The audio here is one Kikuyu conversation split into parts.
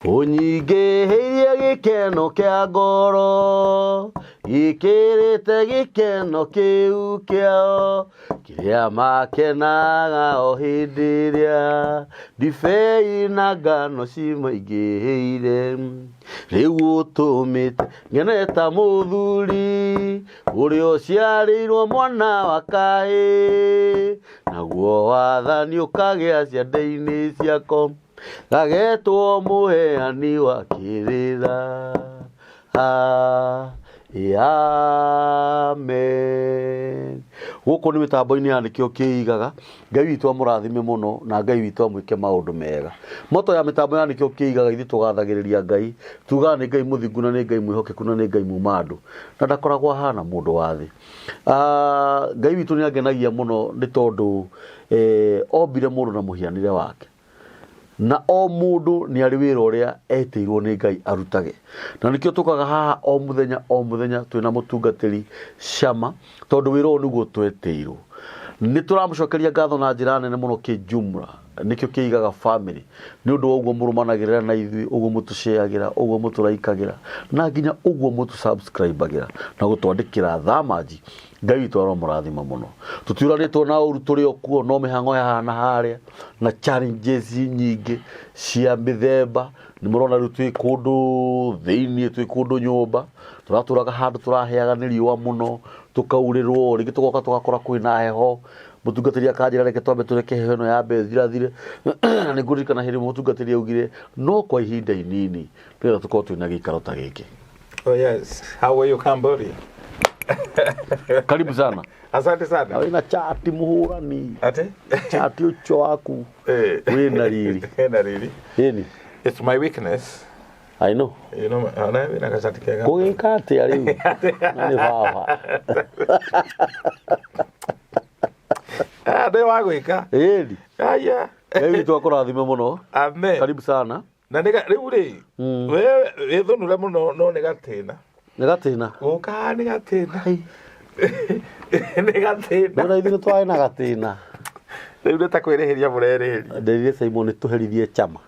Ũnyingĩhĩirie gĩkeno kĩa ngoro, gĩkĩrĩte gĩkeno kĩu kĩao, kĩrĩa makenaga o hĩndĩ ĩrĩa ndibei na ngano cimaingĩhĩire. Rĩu ũtũmĩte ngene ta mũthuri ũrĩa ũciarĩirwo mwana wa kahĩĩ, naguo wathani ũkagĩa ciande-inĩ ciako. Gagetwo mũheani wa kĩrĩra. Ah, Amen. Gũkũ nĩ mĩtambo-inĩ ya nĩkĩo kĩigaga. Ngai witũ amũrathime mũno na Ngai witũ amwĩke maũndũ mega. Moto ya mĩtambo ya nĩkĩo kĩigaga ithuĩ tũgathagĩrĩria Ngai. Tugaga nĩ Ngai mũthingu na nĩ Ngai mwĩhokeku na nĩ Ngai muma andũ. Na ndakoragwo ahana mũndũ wa thĩ. Ah, Ngai witũ nĩ angenagia mũno nĩ tondũ eh, ombire mũndũ na mũhianĩre wake. Na o mũndũ nĩ arĩ wĩra ũrĩa etĩirwo nĩ Ngai arutage. Na nĩkĩo tũkaga haha o mũthenya o mũthenya twĩna mũtungatĩri Shama tondũ wĩra ũyũ nĩguo twetĩirwo. Nĩ tũramũcokeria ngatho na njĩra nene mũno kĩjumla nĩkĩo kĩigaga family nĩ ũndũ wa ũguo mũrũmanagĩrĩra na ithuĩ, ũguo mũtũceagĩra, ũguo mũtũraikagĩra na nginya ũguo mũtũ-subscribe-agĩra na gũtwandĩkĩra thamanji. Ngai witũ aromũrathima mũno. Tũtiũranĩtwo na ũru tũrĩ o kuo no mĩhang'o ya haha na harĩa na challenges nyingĩ cia mĩthemba. Nĩ mũrona rĩu twĩ kũndũ thĩiniĩ, twĩ kũndũ nyũmba, tũratũraga handũ tũrahĩaga nĩ riũa mũno, tũkaurĩrwo, rĩngĩ tũgoka tũgakora kwĩna heho, mũtungatĩri akanjĩra reke twambe tũreke heho ĩno yambe ĩthirathire. Na nĩ ngũririkana hĩndĩ ĩmwe mũtungatĩri augire no kwa ihinda inini nĩgetha tũkorwo twĩna gĩikaro ta gĩkĩ. Oh yes. How are you Cambodia? Karibu sana. Asante sana. Na wĩna chati mũhũrani. Ate? Chati ũcio waku. Eh. Wĩna riri. Wĩna riri. Ĩni. It's my weakness. I know. You know, ona wĩna gacati kega. Gũgĩka atĩa rĩu? Na nĩ baba. Ah, ndĩ wa gwĩka. Ĩni. Aya. Ngai witũ akũrathime mũno. Amen. Karibu sana. Na nĩ rĩu rĩ, we wĩthũnũre mũno no nĩ gatĩna. Nĩ gatĩna. Gũka nĩ gatĩna. Nĩ gatĩna. Nĩ ithuĩ twarĩ na gatĩna. Rĩu nĩ ta kwĩrĩhĩria mũrerĩhĩria. Nderire Simon tũherithie chama.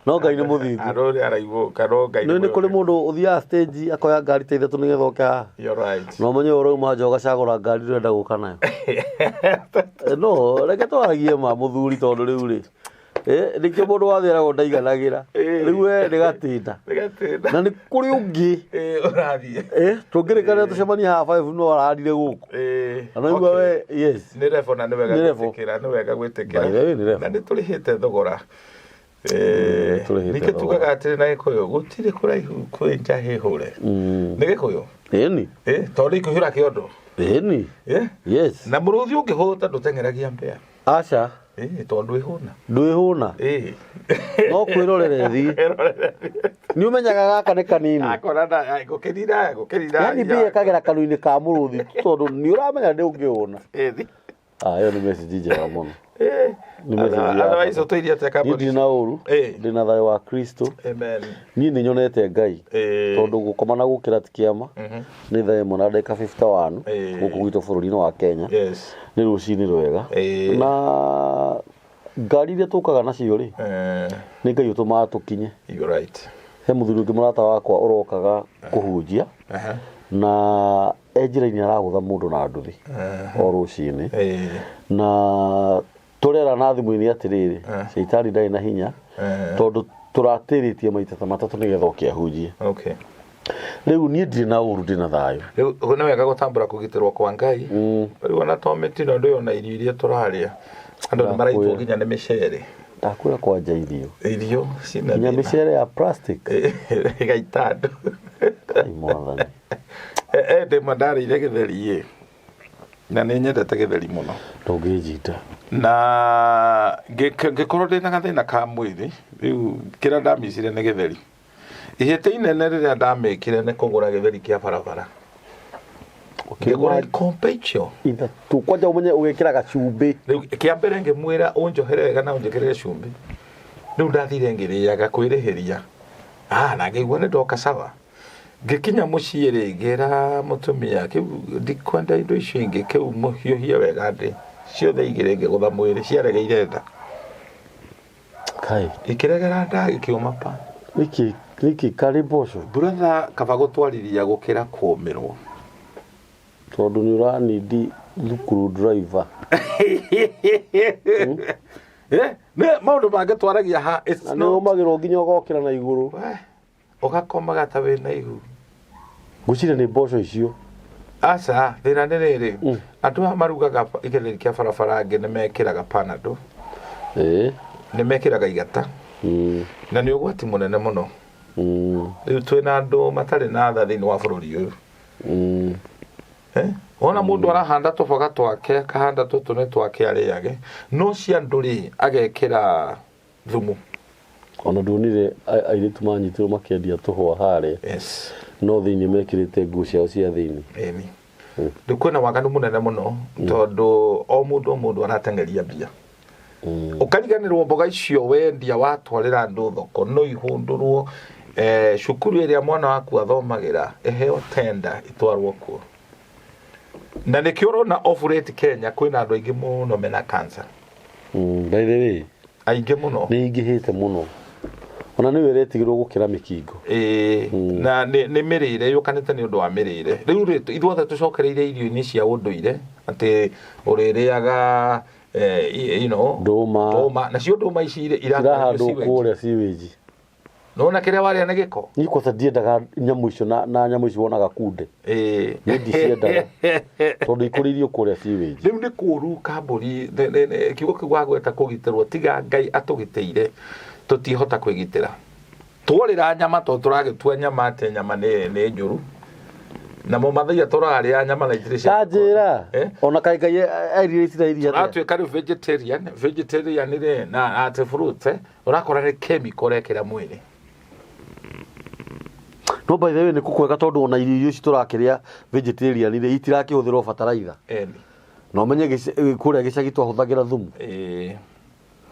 No Ngai nĩ mũthingu. Andũ nĩ araigũka no Ngai Nĩ kũrĩ mũndũ ũthiaga stage akoya ngari ta ithatũ nĩgetha oke haha. You're right. No ũmenye ũrauma nja ũgacagũra ngari ũrenda gũka nayo. No reke twaragie ma mũthuri tondũ rĩu rĩ eh, nĩkĩo mũndũ wa thĩ eragwo ndaiganagĩra. Rĩu we nĩ gatĩna. Nĩ gatĩna. Na nĩ kũrĩ ũngĩ Ũrathiĩ. eh, tũngĩrĩkanĩra tũcemanie haha five no ararire gũkũ. Na no we yes. Nĩ level na nĩ wega Nĩ level. gwĩtĩkĩra, nĩ wega gwĩtĩkĩra. By the way, nĩ level. Na nĩ tũrĩhĩte thogora. Nĩ tũrĩhĩte Ningĩ thogora. tugaga atĩrĩ na Gĩkũyũ gũtirĩ kũraihu kwĩ njahĩ hũre. Nĩ Gĩkũyũ? Ĩni. Tondũ ikũhĩra kĩondo. Ĩni. Yes. Na mũrũthi ũngĩhũta ndũteng'eragia mbĩa. Aca. Tondũ ndwĩhũna. Ndwĩhũna. No kwĩrorera ĩthiĩ. Nĩ ũmenyaga gaka nĩ kanini. Akora na gũkĩrira gũkĩrira. Yani mbĩa ĩkagera kanua-inĩ ka mũrũthi tondũ nĩ ũramenya ndũngĩhũna. Ah, ĩyo nĩ message njega mũno. Nĩ message ya Otherwise bata. ũtũirie atĩa Niĩ kambuni? ndirĩ na ũru, ndĩ na thayũ wa Kristo. Amen. Niĩ nĩ nyonete Ngai. Tondũ gũkoma na gũkĩra ti kĩama. Nĩ thaa ĩmwe na ndagĩka 51 gũkũ gwitũ bũrũri-inĩ wa Kenya. Yes. Nĩ rũcinĩ rwega. Na ngari iria tũkaga nacio rĩ, nĩ Ngai ũtũmaga tũkinye. You're right. He mũthuri ũngĩ mũrata wakwa ũrokaga kũhunjia na e njĩra-inĩ aragũtha mũndũ na nduthi o rũcinĩ na tũrera na thimũ-inĩ atĩrĩrĩ caitani ndarĩ na hinya tondũ tũratĩrĩtie maita ta matatũ nĩgetha oke ahunjie. Okay. Rĩu niĩ ndirĩ na ũru ndĩ na thayũ. Rĩu nĩ wega gũtambũra kũgitĩrwo kwa Ngai. Rĩu ona to mĩtino ndũĩ ona irio iria tũrarĩa. Andũ nĩ maraitwo nginya nĩ mĩcere. Ndakwĩra kwanja irio. Irio cina Nginya thĩna. mĩcere ya plastic. Ĩgaita andũ. Ngai mwathani. Ndĩ ma ndarĩire gĩtheri ĩ. Na nĩ nyendete gĩtheri mũno. Ndũngĩnjita. Na ngĩkorwo ndĩna gathĩna ka mwĩrĩ, rĩu kĩrĩa ndamicire nĩ gĩtheri. Ihĩtia inene rĩrĩa ndamĩkire nĩ kũgũra gĩtheri kĩa barabara. Ngĩgũra ikombe icio. Ithatũ. Kwanja ũmenye ũgĩkĩra gacumbĩ. Rĩu kĩa mbere ngĩmwĩra ũnjohere wega na ũnjĩkĩrĩre cumbĩ. Rĩu ndathire ngĩrĩaga kwĩrĩhĩria. Ah, na ngĩigua nĩ ndoka sawa. Ngĩkinya mũciĩ rĩ, ngĩra mũtumia kĩu ndikwenda indo icio ingĩ kĩu mũhiũhie wega ndĩ. Ciothe igĩrĩ ngĩgũtha mwĩrĩ ciaregeire nda. Kai. Ikĩregera nda ikĩũma pa. Nĩkĩ nĩkĩ karĩ mboco? Brother, kaba gũtwarithia gũkĩra kũmĩrwo. Tondũ nĩ ũranindi thukuru driver. Eh, nĩ maũndũ mangĩ twaragia ha it's Na nĩ not- ũmagĩrwo nginya ũgokĩra na igũrũ. Weh, ũgakomaga ta wĩna ihu. Ngwĩciria nĩ mboco icio. Aca, thĩna nĩ rĩrĩ, andũ aya marugaga gĩtheri kĩa barabara angĩ nĩ mekĩraga panado, Ĩĩ. nĩ mekĩraga igata, na nĩ ũgwati mũnene mũno. Rĩu twĩna andũ matarĩ na tha thĩinĩ wa bũrũri ũyũ. Eh? Wona mũndũ arahanda tũboga twake, akahanda tũtũ nĩ twake arĩage, no cia andũ rĩ, agekĩra thumu. Ona nduonire airĩtu manyitirwo makĩendia tũhũa harĩa. Yes. No thĩinĩ mekĩrĩte nguo ciao cia thĩinĩ. Ĩni. Rĩu kwĩna waganu mũnene mũno tondũ o mũndũ o mũndũ arateng'eria mbia. Ũkariganĩrwo mboga icio wendia watwarĩra andũ thoko no ihũndũrwo eh, cukuru ĩrĩa mwana waku athomagĩra ĩheo tenda itwarwo kuo. Na nĩkĩo ũrona off rate Kenya kwĩna andũ aingĩ mũno mena cancer. By the way, Aingĩ mũno. nĩ ingĩhĩte mũno. Ona nĩwe ĩretigĩrwo gũkĩra mĩkingo. Ĩĩ, na nĩ nĩ mĩrĩre yũkanĩte nĩ ũndũ wa mĩrĩre. Rĩu rĩ, ithuothe tũcokereire irio-inĩ cia ũndũire atĩ ũrĩrĩaga eh, you know, Ndũma. ndũma nacio ndũma ici rĩ iratwarithio Irahandwo sewage. kũrĩa sewage. Nĩwona kĩrĩa warĩa nĩ gĩko? Niĩ kwanza ndiendaga nyamũ icio na, na nyamũ icio wonaga kunde. Ĩĩ. Niĩ ndiciendaga. Tondũ ikũrĩirio kũrĩa sewage. Rĩu nĩ kũũru kambũri kiugo kĩu wagweta kũgitĩrwo tiga Ngai atũgitĩire tũtihota kwĩgitĩra. Tworĩra nyama tondũ tũragĩtua nyama atĩ nyama nĩ nĩ njũru. Namo mathaia tũrarĩa nyama na itirĩ cia Tanjĩra. Eh? Ona kaĩ Ngai erire Isiraeli atĩa? Tũratuĩka rĩu vegetarian, vegetarian rĩ na atĩ fruit eh, ũrakora nĩ chemical ũrekĩra mwĩrĩ. No by the way nĩ kũkwega tondũ ona irio ici tũrakĩrĩa vegetarian rĩ itirakĩhũthĩrwo bataraitha. Eni. Na ũmenye kũrĩa gĩcagi twahũthagĩra thumu. Ĩĩ.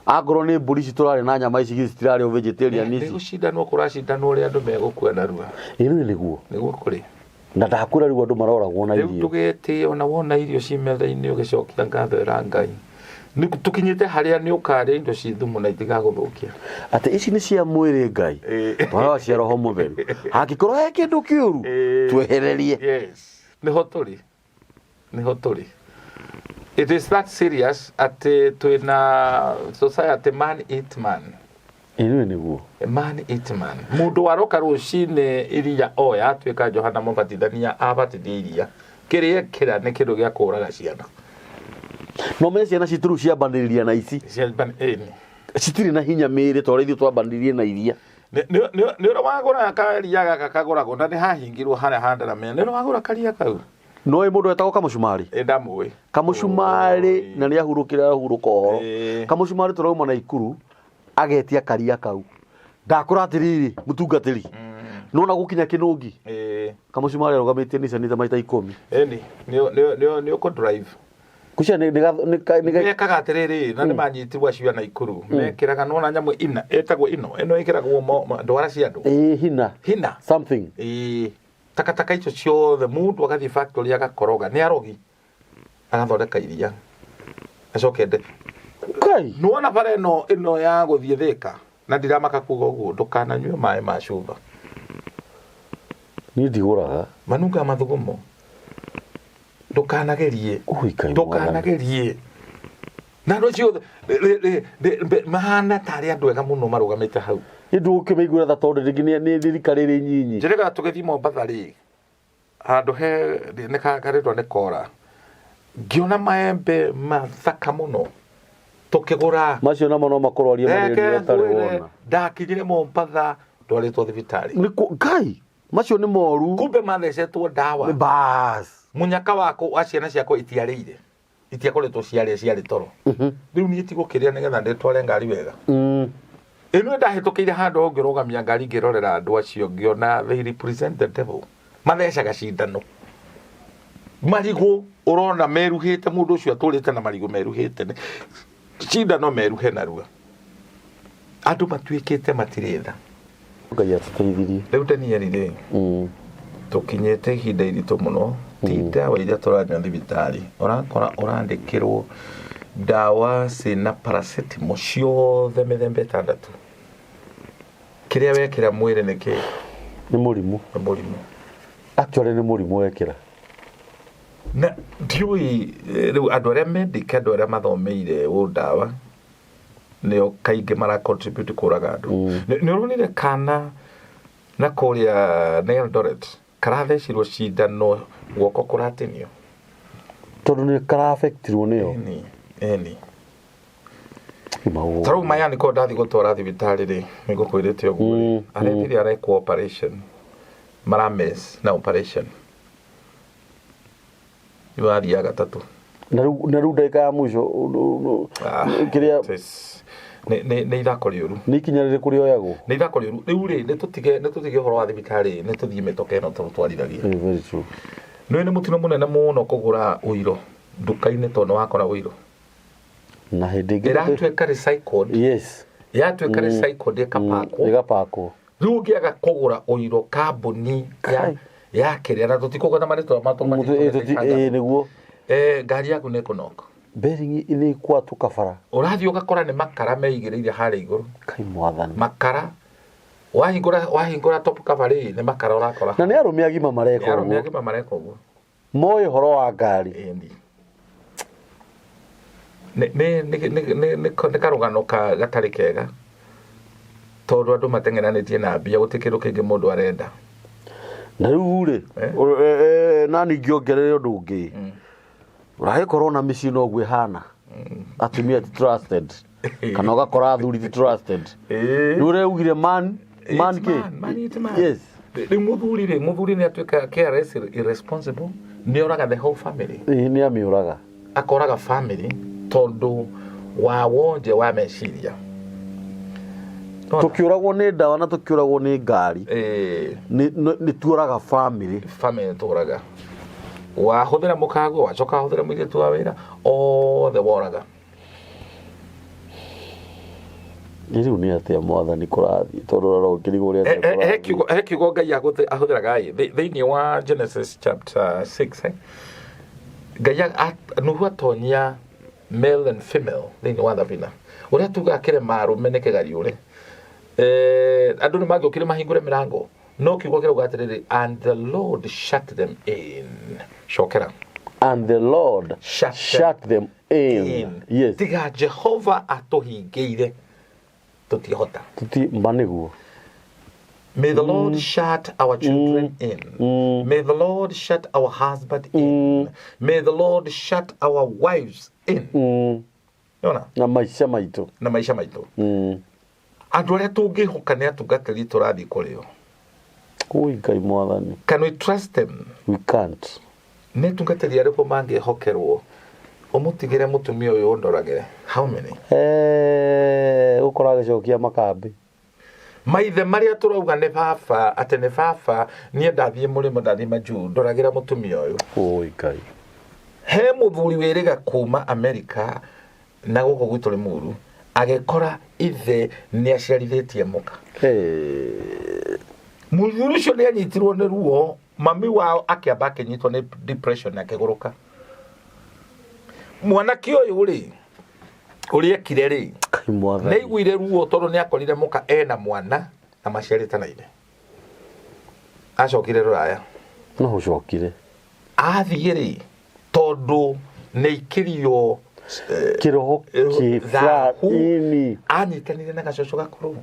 Angorwo nĩ mbũri ici tũrarĩa na nyama ici citirarĩo vegetarian Nĩ ici. gũcindanwo kũracindanwo ũrĩa andũ megũkua narua. Ĩĩ nĩguo. Nĩguo kũrĩ. Na ndakwĩra rĩu andũ maroragwo na Rĩu irio. ndũgetĩe ona wona irio ci metha-inĩ ũgĩcokia ngatho ĩra Ngai. Nĩ tũkinyĩte harĩa nĩ ũkarĩa indo ci thumu na itigagũthũkia. Atĩ ici nĩ cia mwĩrĩ Ngai. Ĩĩ. Twarawa cia roho mũtheru. Hangĩkorwo he kĩndũ kĩũru Ĩĩ. twehererie. Yes. Nĩho tũrĩ. Nĩho tũrĩ. It is that serious atĩ twĩna society man eat man. Ĩĩ nĩguo. Man eat man. Mũndũ waroka rũcinĩ iria oya atuĩka Johana Mũbatithania abatithia iria. Kĩrĩa ekĩra nĩ kĩndũ gĩa kũraga ciana. No menye ciana citũ rĩu ciambanĩrĩria na ici. Ĩni. Citirĩ na hinya mĩĩrĩ ta ũrĩa ithuĩ twambanĩrĩirie na iria. Nĩ ũrĩa wagũra karia gaka kagũragwo na nĩ hahingirwo harĩa handaramia. Nĩ ũrĩa wagũra karia kau. No ĩ mũndũ etagwo kamũcumarĩ. Ĩ ndamũĩ. Kamũcumarĩ na nĩ ahurũkire arahurũka ũhoro. Ĩĩ. Kamũcumarĩ tũrauma na ikuru agetia karia kau. Ndakũra atĩrĩrĩ mũtungatĩri. Nona gũkinya kĩnũngi. Ĩĩ. Kamũcumarĩ arũgamĩtie Nissan ta maita ikũmi. Ĩni nĩ ũkũ drive. Kucia nĩ nĩ Mekaga atĩrĩrĩ na nĩ manyitirwo acio a Naikuru. Mekĩraga nona nyamũ ina ĩtagwo ino ĩno ĩkĩragwo ndwara cia andũ. ĩĩ hina Hina. something. Ĩĩ. Takataka icio ciothe mũndũ agathiĩ factory agakoroga nĩ arogi agathondeka iria acoke ende. Kai. Nĩwona bara ĩno ĩno ya gũthiĩ Thĩka na ndiramaka kuga ũguo ndũkananyue maĩ ma cuba. Niĩ ndigũraga. Manungaga mathugumo. Ndũkanagerie. Ui, Ngai Ndũkanagerie. Na andũ acio othe mahana tarĩ andũ ega mũno marũgamĩte hau. Nĩ ndũkĩmaiguĩra tha tondũ rĩngĩ nĩ rika rĩrĩ nyinyi. Njĩrĩga tũgĩthiĩ Mombatha rĩ handũ he nĩ karĩtwa nĩ kora ngĩona maembe mathaka mũno tũkĩgũra. Macio namo no makũrwarie Reke malaria ũtarĩ ngwĩre, wona. ndakinyire Mombatha ndwarĩtwo thibitarĩ. Nĩ kũ Ngai macio nĩ moru. Kumbe mathecetwo ndawa. Bas. Mũnyaka wakwa wa ciana ciakwa itiarĩire. Itiakoretwo ciarĩa ciarĩ toro. Rĩu niĩ tigũkĩrĩa nĩgetha ndĩtware ngari wega. Ĩno ndahĩtũkĩire handũ ho ngĩrũgamia ngari ngĩrorera andũ acio ngĩona they represent the devil. Mathecaga cindano. Marigũ ũrona meruhĩte mũndũ ũcio atũrĩte na marigũ meruhĩte. Cindano meruhe narua. Andũ matuĩkĩte matirĩ tha. Ngai atũteithirie. Rĩu Danieli rĩ, tũkinyĩte ihinda iritũ mũno. Ti ndawa iria tũranyua thibitarĩ. Ũrakora ũrandĩkĩrwo Ndawa ciĩna paracetamol ciothe mĩthemba 6. Kĩrĩa wekĩra mwĩrĩ nĩ kĩ? Nĩ mũrimũ. Nĩ mũrimũ. Actually nĩ mũrimũ wekĩra. Na ndiũĩ rĩu andũ arĩa mendike, andũ arĩa mathomeire ũndawa nĩo kaingĩ mara contribute kũraga andũ. Nĩ ũronire kana na kũrĩa nĩ Eldoret karathecirwo cindano guoko kũratinio? Tondũ nĩ kara-affectirwo nĩyo. Ĩni, ĩni. Maũndũ. Ta rĩu maya nĩko ndathiĩ gũtwara thibitarĩ rĩ, nĩ ngũkwĩrĩte ũguo rĩ, arethire arekwo operation, mara mess na operation. Rĩu athiaga gatatũ. Na rĩu ndagĩka ya mũico Ah, kĩrĩa nĩ ithako rĩũru. Nĩ ikinya rĩrĩkũ rĩoyagwo? Nĩ ithako rĩũru. Rĩu rĩ, nĩ tũtige ũhoro wa thibitarĩ, nĩ tũthiĩ mĩtoka ĩno tũtwarithagia. Eh, very true. Nĩ mũtino mũnene mũno kũgũra ũiro nduka-inĩ tondũ nĩ wakora ũiro. Na hĩndĩ ĩngĩ Ĩratuĩka recycled. Yatuĩka recycled ĩkapakwo. Ĩgapakwo. Rĩu ũngĩaga kũgũra ũiro kambuni ya Kai. ya kĩrĩa na tũtikũgweta marĩtwa Ĩĩ, nĩguo. Ngari yaku nĩ ĩkũnoka. Bearing nĩ ikwatũka bara. Ũrathiĩ ũgakora nĩ makara meigĩrĩire harĩa igũrũ. Kai mwathani. Makara wahingũra top cover rĩ, nĩ makara ũrakora. Na nĩ arũme agima mareka Nĩ arũme ũguo. Agima mareka ũguo. Moĩ ũhoro wa ngari. Ĩni. Nĩ karũgano ka gatarĩ kega tondũ andũ mateng'eranĩtie na mbia, gũtirĩ kĩndũ kĩngĩ mũndũ arenda. Na rĩu rĩ, Eh? Na ningĩ ongerere ũndũ ũngĩ, ũragĩkorwo na mĩciĩ noguo ĩhana, atumia ti trusted kana ũgakora athuri ti trusted. Nĩ ũreugire man man It's kĩ? man, man, it's man. Rĩu mũthuri nĩ atuĩka careless, irresponsible, nĩ oraga the whole family. Ĩĩ, nĩ amĩũraga. Akoraga family tondũ wa wonje wa meciria. Tũkĩũragwo nĩ ndawa na tũkĩũragwo nĩ ngari, nĩ tuoraga family. Family tũraga, wahũthĩra mũkaguo, wacoka wahũthĩra mũirĩtu wa wĩra, othe woraga. Nĩ rĩu nĩ atĩa mwathani kũrathiĩ, tondũ ũrora ũkĩrigwo ũrĩa He kũrathiĩ. Kiugo Ngai ahũthĩraga ĩ thĩinĩ wa Genesis chapter 6, eh? Ngai Nuhu atonyia male and female thĩinĩ wa thabina, ũrĩa tugaga kĩrema arũme nĩ kĩgariũre, andũ nĩ mangĩokire mahingũre mĩrango, no kiugo kĩrauga atĩrĩrĩ, "And the Lord shut them in." Cokera. And the Lord shut them shut them in. In. Tiga Jehova atũhingĩire tũtingĩhota. Tuti mba nĩguo. May the Lord shut our children in. May the Lord shut our husband in. May the Lord shut our wives in. Yona? Na maica maitũ. Na maisha maitũ. Andũ arĩa tũngĩhoka nĩ atungatĩri tũrathiĩ kũrĩo. Ui Ngai mwathani. Can we trust them? We can't. Nĩ atungatĩri arĩkũ mangĩhokerwo ũmũtigĩre mũtumia ũyũ ũndoragĩre? How many? Eh, ũkora agĩcokia makambĩ. Maithe marĩa tũrauga nĩ baba, atĩ nĩ baba, niĩ ndathiĩ mũrĩmo, ndathiĩ majuu, ndoragĩra mũtumia ũyũ. Ui Ngai. He mũthuri wĩrĩga kuma Amerika na gũkũ gwitũ Limuru, agĩkora ithe nĩ aciarithĩtie mũka. Eh, Mũthuri ũcio nĩ anyitirwo nĩ ruo, mami wao akĩamba akĩnyitwo nĩ depression, akĩgũrũka. Mwanake ũyũ rĩ, ũrĩa ekire rĩ, Ngai mwathani. Nĩ aiguire ruo tondũ nĩ akorire mũka ena mwana na maciarĩte na ithe. Acokire rũraya. No ũcokire. Athiĩ rĩ, tondũ nĩ aikĩrio kĩroho kĩ thahu, ini. Anyitanire na gacũcũ gakũrũ.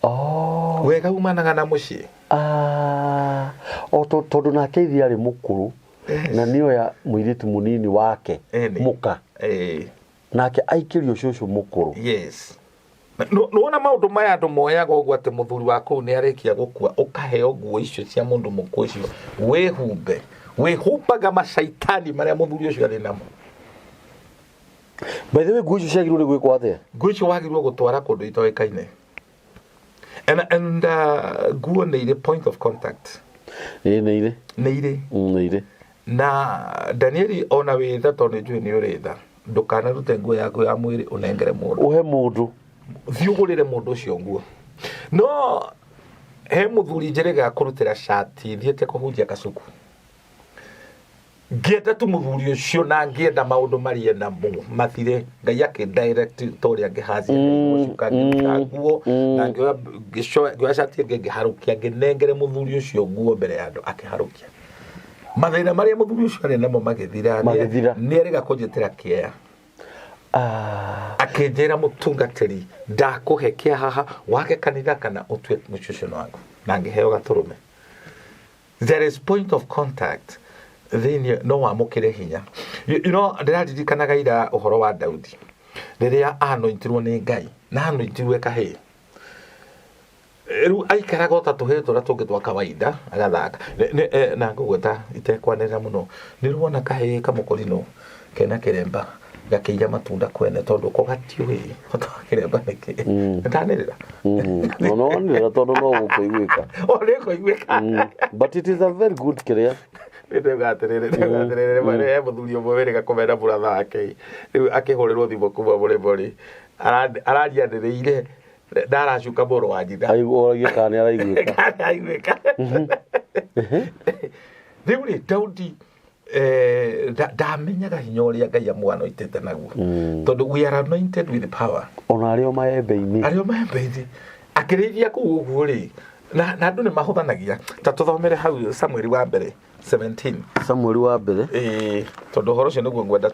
Oh. Wega umanaga na mũciĩ. Ah, o tondũ nake ithe arĩ mũkũrũ na nĩoya mũirĩtu mũnini wake Ĩni. mũka, nake aikĩrio cũcũ mũkũrũ. Yes. Nĩwona maũndũ maya andũ moyaga ũguo atĩ mũthuri wa kũu nĩ arĩkia gũkua, ũkaheo nguo icio cia mũndũ mũkũũ ũcio wĩhumbe, wĩhumbaga macaitani marĩa mũthuri ũcio arĩ namo. By the way, nguo icio ciagĩrĩirwo nĩ gwĩkwo atĩa? Nguo icio wagĩrĩirwo gũtwara kũndũ itoĩkaine and nguo nĩ irĩ point of contact. Ĩĩ, nĩ irĩ. Nĩ irĩ. Nĩ irĩ. Na Danieli, ona wĩ tha, tondũ nĩ njũĩ nĩ ũrĩ tha, ndũkanarute nguo yaku ya mwĩrĩ ũnengere mũndũ. Ũhe mũndũ. Thiĩ ũgũrĩre mũndũ ũcio nguo. No he mũthuri njĩrĩga kũrutĩra cati thiĩte kũhunjia Kasuku. Ngĩenda tu mũthuri ũcio na ngĩenda maũndũ marĩa namo mathire. Ngai akĩ direct ta ũrĩa Gehazi cuka ngĩruta nguo na ngĩoya ngĩoya cati ĩngĩ ngĩharũkia, ngĩnengere mũthuri ũcio nguo mbere ya andũ akĩharũkia. Mathĩna marĩa mũthuri ũcio arĩ namo magĩthira. Magĩthira. Nĩ erĩga kũnjĩtĩra kĩea. Akĩnjĩra, mũtungatĩri, ndakũhe kĩa haha wake kanitha kana ũtue mũciĩ ũcio nĩ waku, na ngĩheo gatũrũme. There is point of contact thĩinĩ no wamũkĩre hinya. Ndĩraririkanaga ira ũhoro wa Daudi rĩrĩa anointirwo nĩ Ngai na anointirwo kahĩĩ. Rĩu aikaraga o ta tũhĩĩ tũrĩa tũngĩ twa kawaida agathaka. Na ngũgweta itekwanĩrĩra mũno, nĩ ũrona kahĩĩ kamũkũrinũ kena kĩremba gakĩiya matunda kwene tondũ ko gatiũĩ bata wa kĩremba nĩkĩ. Ndanĩrĩra. No no wanĩrĩra tondũ no gũkũiguĩka. O nĩ kũiguĩka. But it is a very good kĩrĩa. Ndauga atĩrĩrĩ, he mũthuri ũmwe wĩrĩga kũmena brother wake. Rĩu akĩhũrĩrwo thimũ kuma mũrĩmo rĩ, araria anĩrĩire ndaracuka mũrũ wa nyina. Oragie kana nĩ araiguĩka. Kana aiguĩka. Rĩu rĩ, Daudi ndamenyaga hinya ũrĩa Ngai amwanoitĩte naguo, tondũ we are anointed with power. Ona arĩ o maembe-inĩ. Arĩ o maembe-inĩ akĩrĩithia kũu ũguo rĩ, na andũ nĩ mahũthanagia. Ta tũthomere hau Samueli wa mbere 17. Samueli wa mbere. Ĩĩ, tondũ ũhoro ũcio nĩguo ngwenda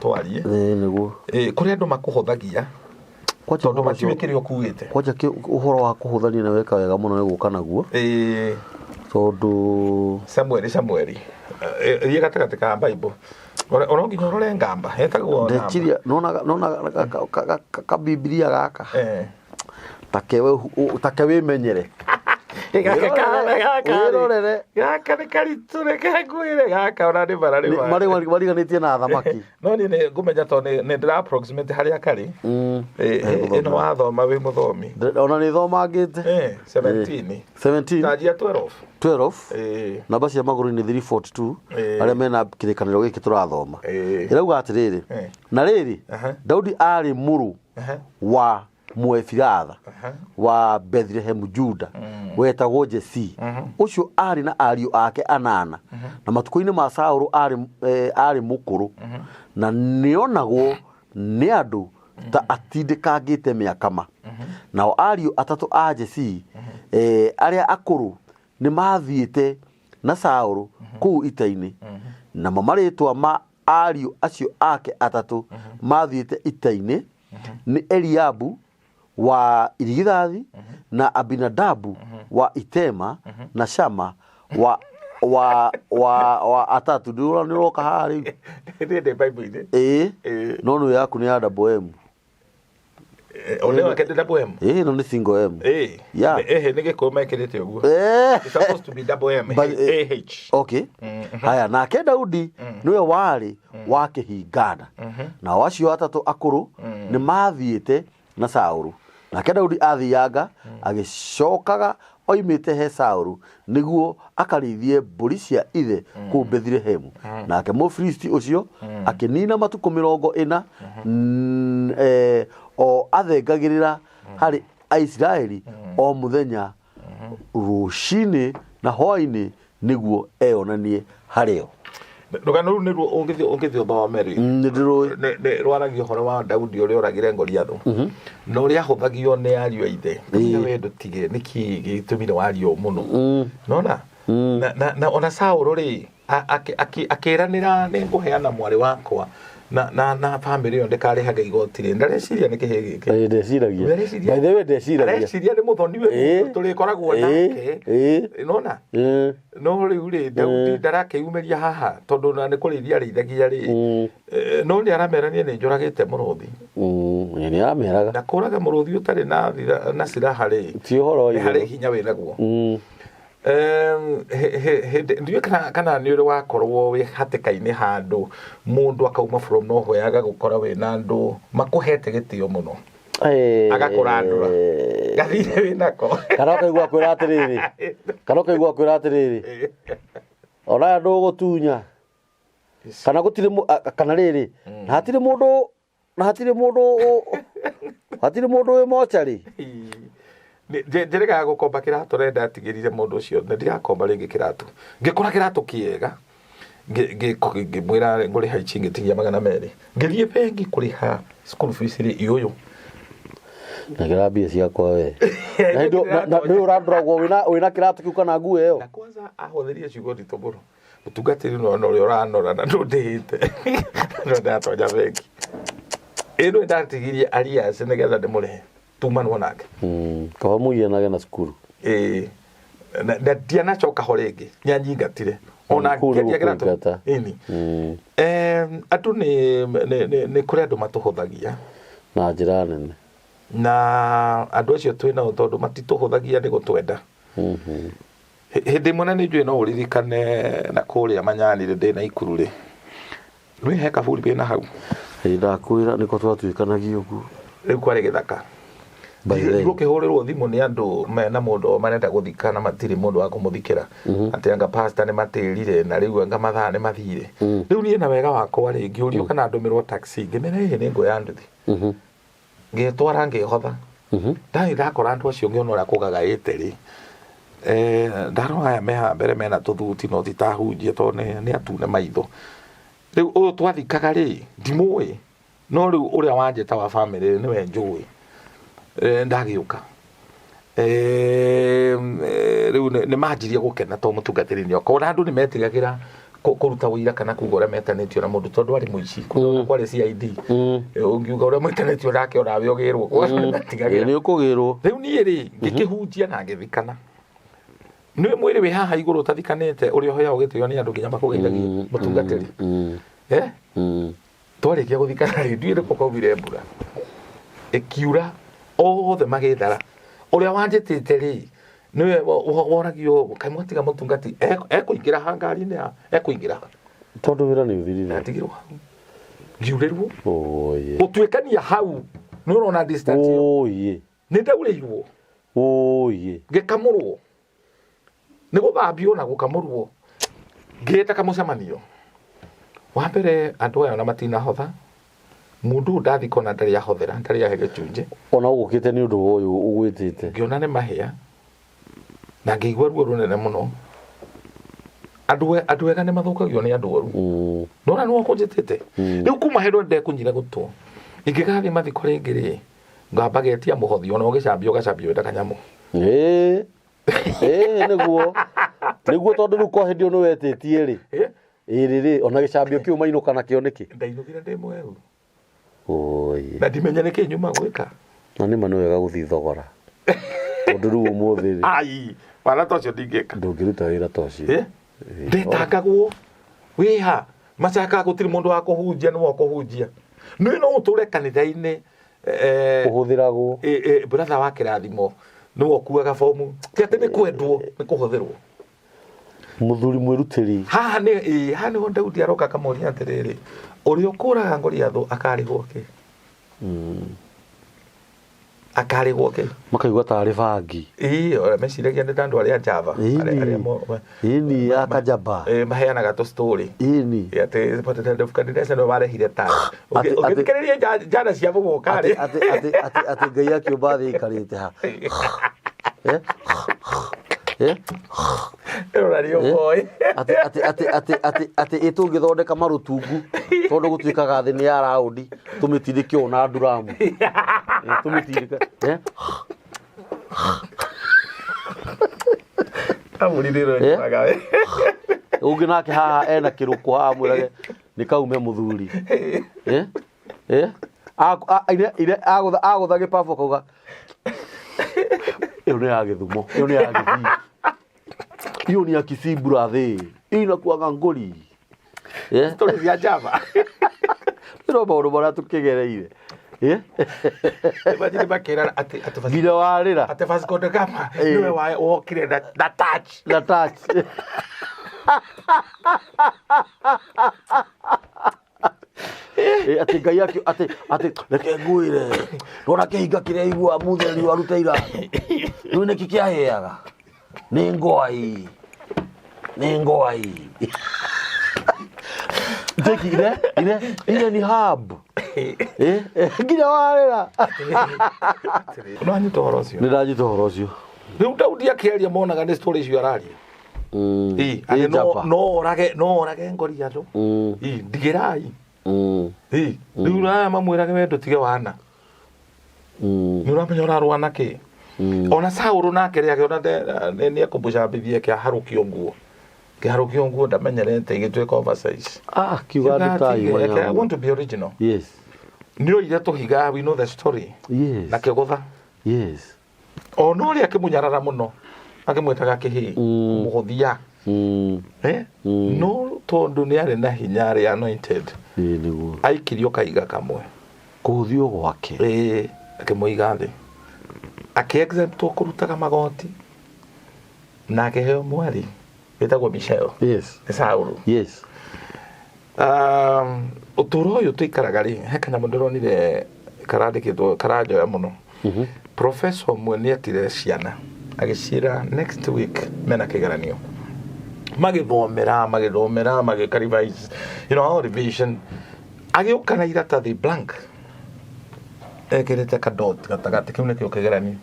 twarie. Ĩĩ, nĩguo. Ĩĩ, kũrĩ andũ makũhũthagia Kwanja tondũ ũhoro ũcio- matiũĩ kĩrĩa ũkuĩte. Kwanja ũhoro wa kũhũthania na weka wega mũno nĩ gũka naguo. Tondũ Samueli thiĩ gatagatĩ ka Bible. Oro nginya ũrore ngamba etagwo namba. Ndeciria nona kabibilia gaka take wĩmenyere. Gaka Wĩrorere. Gaka nĩ karitũ, reke ngwĩre, gaka ona nĩ bara nĩ Mariganĩtie na thamaki. No niĩ nĩ ngũmenya tondũ nĩ ndĩra approximate harĩa karĩ. Ĩno wathoma wĩ mũthomi. Ona nĩ thomangĩte. 17. 17. Tanjia 12. 12. Ĩĩ. Namba cia magũrũ nĩ 342. Arĩa mena kĩrĩkanĩro gĩkĩ tũrathoma ĩrauga atĩrĩrĩ, na rĩrĩ, Daudi arĩ mũrũ wa Mũefiratha wa Bethlehemu Juda wetagwo Jesii. Ũcio arĩ na ariũ ake anana, na matukũ-inĩ ma Saũlũ arĩ mũkũrũ na nĩonagwo nĩ andũ ta atindĩkangĩte mĩaka ma. Nao ariũ atatũ a Jesii arĩa akũrũ nĩ mathiĩte na Saũlũ kũu ita-inĩ. Namo marĩĩtwa ma ariũ acio ake atatũ mathiĩte ita-inĩ nĩ Eliabu wa irigithathi, na Abinadabu wa itema, na Shama wa atatu. Ndĩrona nĩ ũroka haha rĩu. Nĩ ndĩ Bible-inĩ. Ĩĩ. No nĩ yaku nĩ ya double M. One wake ndĩ double M. Ĩĩ, ĩno nĩ single M. Yeah. Ĩhĩ nĩ gĩkũyũ mekĩrĩte ũguo. It's supposed to be double M. But, AH. Okay, haya, nake Daudi nĩwe warĩ wa kĩhingana, nao acio atatũ akũrũ nĩ mathiĩte na Saũlũ. Nake Daudi athianga agĩcokaga oimĩte he Saũlũ nĩguo akarĩithie mbũri cia ithe kũu Bethilehemu. Nake Mũfilisti ũcio akĩnina matukũ 40 o athengagĩrĩra harĩ Aisiraeli o mũthenya rũcinĩ na hwainĩ nĩguo eyonanie harĩo. Rũgano rũu nĩruo ũngĩthiĩ ũthome rĩ. Nĩ ndĩrũĩ. Nĩ rwaragia ũhoro wa Daudi ũrĩa oragire Goliathũ na ũrĩa ahũthagio nĩ ariũ a ithe. We ndũtige nĩkĩ gĩtũmire wario mũno nona na ona Saũlũ rĩ akĩranĩra nĩ ngũheana mwarĩ wakwa na bamĩrĩ ĩyo ndĩkarĩhaga igoti rĩ, ndareciria nĩ kĩhĩ gĩkĩ. Ĩĩ, ndeciragia. Ndeciria. By the way, ndeciragia. Areciria nĩ mũthoni we tũrĩkoragwo nake. Nona no rĩu rĩ, Daudi ndarakĩumĩria haha tondũ na nĩ kũrĩithia arĩithagia rĩ. No nĩ aramerania nĩ njũragĩte mũrũthi. Ĩĩ, nĩ arameraga. Na kũraga mũrũthi ũtarĩ na silaha rĩ, ti ũhoro wa nĩ harĩ igũrũ. Hinya wĩnaguo. Hĩndĩ ndiũĩ kana nĩ ũrĩ wakorwo wĩ hatĩka-inĩ handũ mũndũ akauma from nowhere agagũkora wĩna andũ makũhete gĩtĩo mũno, agakũrandũra gathire wĩnako. Kana ũkaigua kwĩra atĩrĩrĩ, kana ũkaigua kwĩra atĩrĩrĩ, ona ndũgũtunya kana gũtirĩ kana rĩrĩ na hatirĩ mũndũ na hatirĩ mũndũ wĩ mocarĩ. Njĩrĩgaga gũkomba kĩratũ rĩ, ndatigĩrire mũndũ ũcio na ndirakomba rĩngĩ kĩratũ. Ngĩkora kĩratũ kĩega. Ngĩmwĩra ngũrĩha ici, ngĩtigia 200, ngĩthiĩ bengi kũrĩha school fees rĩ iũyũ. Nengera mbia ciakwa we. Na hĩndĩ nĩ ũrandoragwo wĩna kĩratũ kĩu kana nguo ĩyo. Na kwanza ahũthĩrie ciugo nditũ mũno, mũtungatĩri nona ũrĩa ũranora na ndũndĩhĩte no ndatonya bengi ĩno ndatigirie arrears nĩgetha ndĩmũrĩhe tumanwo nake. Kaba mũgianage na cukuru. Ĩĩ, na ndianacoka ho rĩngĩ, nĩanyingatire ona Kũu nĩ ngĩendia kĩratũ. gũkũingata. Ĩni. Andũ nĩ kũrĩ andũ matũhũthagia na njĩra nene. Na andũ acio twĩ nao tondũ matitũhũthagia nĩ gũtwenda. Hĩndĩ ĩmwe na nĩ njũĩ no ũririkane na kũrĩa Manyani rĩ, ndĩ na Ikuru rĩ, nĩ he kaburi wĩna hau. Ĩ, ndakwĩra nĩko twatuĩkanagia ũguo. Rĩu kwarĩ gĩthaka. By then. Gũkĩhũrĩrwo thimũ nĩ andũ mena mũndũ marenda gũthika na matirĩ mũndũ wa kũmũthikĩra, atĩ anga pastor nĩ matĩrire na rĩu anga mathaa nĩ mathire. Rĩu niĩ na wega wakwa rĩ, ngĩũrio kana ndũmĩrwo taxi, ngĩmera ĩhĩ nĩ nguoya nduthi. Ngĩtwara ngĩhotha. Ndathiĩ ndakora andũ acio, ngĩona ũrĩa kũgagaĩte rĩ, ndarora aya me haha mbere mena tũthuti no ti ta hunjia tondũ nĩ atune maitho. Rĩu ũyũ twathikaga rĩ, ndimũĩ, no rĩu ũrĩa wanjĩta wa family nĩwe njũĩ. Ndagĩũka. Rĩu nĩ manjirie gũkena tondũ mũtungatĩri nĩ oka. Ona andũ nĩ metigagĩra kũruta ũira kana kuga ũrĩa metanĩtio na mũndũ tondũ arĩ mũici. Kwarĩ CID. Ũngiuga ũrĩa mwĩtanĩtio nake onawe ũgĩrwo. Nĩ metigagĩra. Nĩ ũkũgĩrwo. Rĩu niĩ rĩ, ngĩkĩhunjia na ngĩthikana. Nĩ mwĩrĩ wĩ haha igũrũ ũtathikanĩte ũrĩa ũheagwo gĩtĩo nĩ andũ nginya makũgeithagia mũtungatĩri. Twarĩkia gũthikana rĩ, ndiũĩ nĩkũ kwaumire mbura. Ĩkiura othe magĩthara. Ũrĩa wanjĩtĩte rĩ, nĩwe woragio kaĩ mwatiga mũtungati ekũingĩra ha ngari-inĩ ya ekũingĩra ha. Tondũ wĩra nĩ ũthirire. Ndatigirwo hau. Ngiurĩrwo. Oye. Gũtuĩkania hau nĩ ũrona distance ĩyo. Oye. Nĩ ndaurĩirwo. Oye. Ngĩkamũrwo. Nĩ gũthambio na gũkamũrwo. Ngĩĩta kamũcemanio. Wa mbere andũ aya ona matinahotha. Mũndũ ũyũ ndathika ona ndarĩ ahothera, ndarĩ ahe gĩcunjĩ. Ona ũgũkĩte nĩ ũndũ wa ũyũ ũgwĩtĩte. Ngĩona nĩ mahĩa. Na ngĩigua ruo rũnene mũno. Andũ ega nĩ mathũkagio nĩ andũ oru. Nona nĩ wakũnjĩtĩte. Rĩu kuma hĩndĩ ĩyo ndekũnyira gũtũ. Ingĩgathiĩ mathiko rĩngĩ rĩ, ngamba getia mũhothi ona ũgĩcambio ũgacambio wĩta kanyamũ. Ĩĩ. Ĩĩ, nĩguo. Nĩguo tondũ rĩu kwa hĩndĩ ĩyo nĩ wetĩtie rĩ. Ĩrĩ rĩ, ona gĩcambio kĩu mainũka nakĩo nĩkĩ? Ndainũkire ndĩ mwerũ. Oi. Na ndimenye nĩkĩ nyuma gwĩka. Na nĩ ma nĩ wega gũthiĩ thogora. Tondũ rĩu ũmũthĩ rĩ. Ai, wala ta ũcio ndingĩka. Ndũngĩruta wĩra ta ũcio. Ndetangagwo. Wĩha, macakaga gũtirĩ mũndũ wa kũhunjia, nĩwe ũkũhunjia. Nĩ no ũtũre kanitha-inĩ, Ũhũthĩragwo. Brother wa kĩrathimo, nĩwe ũkuaga bomu. Ti atĩ nĩ kwendwo, nĩ kũhũthĩrwo. Mũthuri mwĩrutĩri. Haha nĩho Daudi aroka akamũria atĩrĩrĩ, ũrĩa ũkũraga Goliathũ akarĩhwo kĩ? Akarĩhwo kĩ? Makaigua tarĩ bangi. Ĩĩ, ora meciragia nĩ ta andũ arĩa Java, arĩa Ĩni, ya Kajaba. Maheanaga tũ story. Ĩni. Ĩ, atĩ Nebuchadnezzar nĩwe warehire tawa. Ũngĩthikĩrĩria njana cia mũgũka rĩ. Atĩ Ngai akĩũmba thĩ ĩikarĩte ha. Ĩrora nĩ ũkoĩ. Atĩ ĩ tũngĩthondeka marũtungu tondũ gũtuĩkaga thĩ nĩ ya raũndi, tũmĩtindĩke ũũ na nduramu. Tũmĩtindĩke. Amũri nĩ ĩronekaga we. Ũngĩ nake haha ena kĩrũkũ haha mwĩrage nĩ kaume mũthuri. Ire agũtha gĩbabu akauga ĩyo nĩ ya Gĩthumo, ĩyo nĩ ya Gĩthii, ĩyo nĩ ya Kisii brother, ĩyo inakuaga ngũri. Story cia Java. Ĩno maũndũ marĩa tũkĩgereire. Imagine makĩrana atĩ Vasco Nginya warĩra. Atĩ Vasco da Gama nĩwe wokire na touch. Na touch. Atĩ Ngai atĩ reke ngwĩre. Ndona kĩhinga kĩrĩa igua mũtheri warute iratũ. Rĩu nĩkĩ kĩahĩaga? Nĩ ngwai. Nĩ ngwai. Jeki, ire ni hub. Nginya warĩra. No anyita ũhoro ũcio. Nĩ ndanyita ũhoro ũcio. Rĩu Daudi akĩaria monaga nĩ story icio araria. Ĩ, atĩ Ĩ njamba. no orage Ngoriatũ. Ĩ, ndigĩrai. Ĩ, rĩu aya mamwĩrage we ndũtige wana. Nĩ ũramenya ũrarũa na kĩ. Ona Saũlũ nake rĩ, akĩona nĩ ekũmũcambithia, kĩaharũkio nguo, kĩharũkio nguo, ndamenyerete, igĩtuĩka oversize. Ah, kiuga Kiuga ndĩtai. atige, I want to be original. Nĩ oire tũhiga, we know the story, na kĩgũtha. Ona ũrĩa akĩmũnyarara mũno, akĩmwĩtaga kĩhĩ, mũhũthia. Eh? No tondũ nĩ arĩ na hinya, arĩ anointed, Ĩ nĩguo. Aikirio kahiga kamwe. Kũhũthio gwake. Ĩĩ, akĩmũiga thĩ, akĩ-exemptwo kũrutaga magoti, na akĩheo mwarĩ wĩtagwo Michelle. Nĩ Saũlũ. Ũtũũro ũyũ tũikaraga rĩ, he kanyamũ ndĩronire karandĩkĩtwo karanjoya mũno. Professor ũmwe nĩ etire ciana, agĩciĩra next week mena kĩgeranio. Magĩthomera, magĩthomera, magĩka revise, revision. Agĩũka na iratathi blank, ekĩrĩte kadot gatagatĩ. Kĩu nĩkĩo kĩgeranio,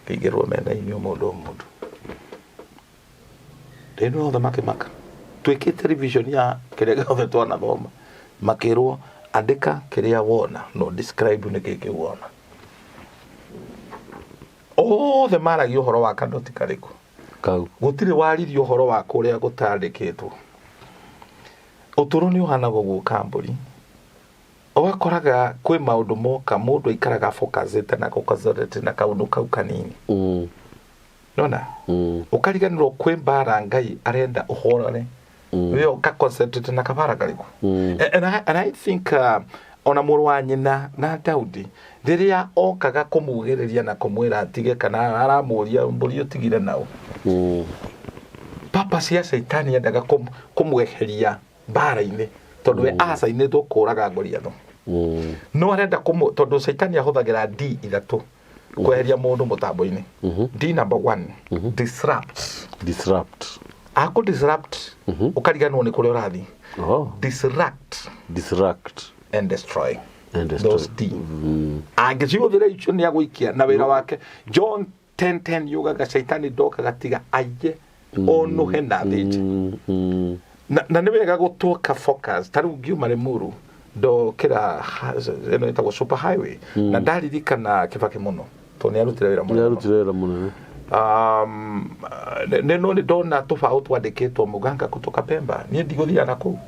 kĩigĩrwo metha-inĩ, o mũndũ o mũndũ. Rĩu othe makĩmaka, twĩkĩte revision ya kĩrĩa gĩothe twanathoma. Makĩrwo, "Andĩka kĩrĩa wona, no describe nĩkĩ kĩu wona." Othe maragia ũhoro wa kadoti karĩkũ? Kau. Gũtirĩ waririe ũhoro wa kũrĩa gũtandĩkĩtwo. Ũtũũro nĩ ũhanaga ũguo, kambũri ũgakoraga kwĩ maũndũ moka, mũndũ aikaraga focusĩte na concentrate na kaũndũ kau kanini. Nona ũkariganĩrwo kwĩ mbara Ngai arenda ũhorane. We ũka concentrate na kabara karĩkũ? And I think ona mũrũ wa nyina na Daudi, rĩrĩa okaga kũmugĩrĩria na kũmwĩra atige, kana aramũria mbũri ũtigire nao, purpose ya Caitani endaga kũmweheria mbara-inĩ, tondũ we acainĩtwo kũraga Goliath. No arenda kũmũ, tondũ Caitani ahũthagĩra D ithatũ kweheria mũndũ mũtambo-inĩ. D number one, disrupt. Disrupt. Akũ disrupt, ũkariganĩrwo nĩ kũrĩa ũrathiĩ. Disrupt. Disrupt. And destroy. And destroy. Those D angĩcihũthĩra icio, nĩ agũikia na wĩra wake. John 10:10 yugaga Caitani ndokaga tiga aiye, onuhe na thĩnje. Na nĩ wega gũtuĩka focus. Ta rĩu ngiuma Limuru, ndokĩra ĩno ĩtagwo super highway, na ndaririkana Kĩbakĩ mũno, tondũ nĩ arutire wĩra nĩ mũnene mũno. Arutire wĩra mũnene. Nĩ no nĩ ndona tũbaũ twandĩkĩtwo "Muganga kutoka Pemba". Niĩ ndigũthiaga na kũu,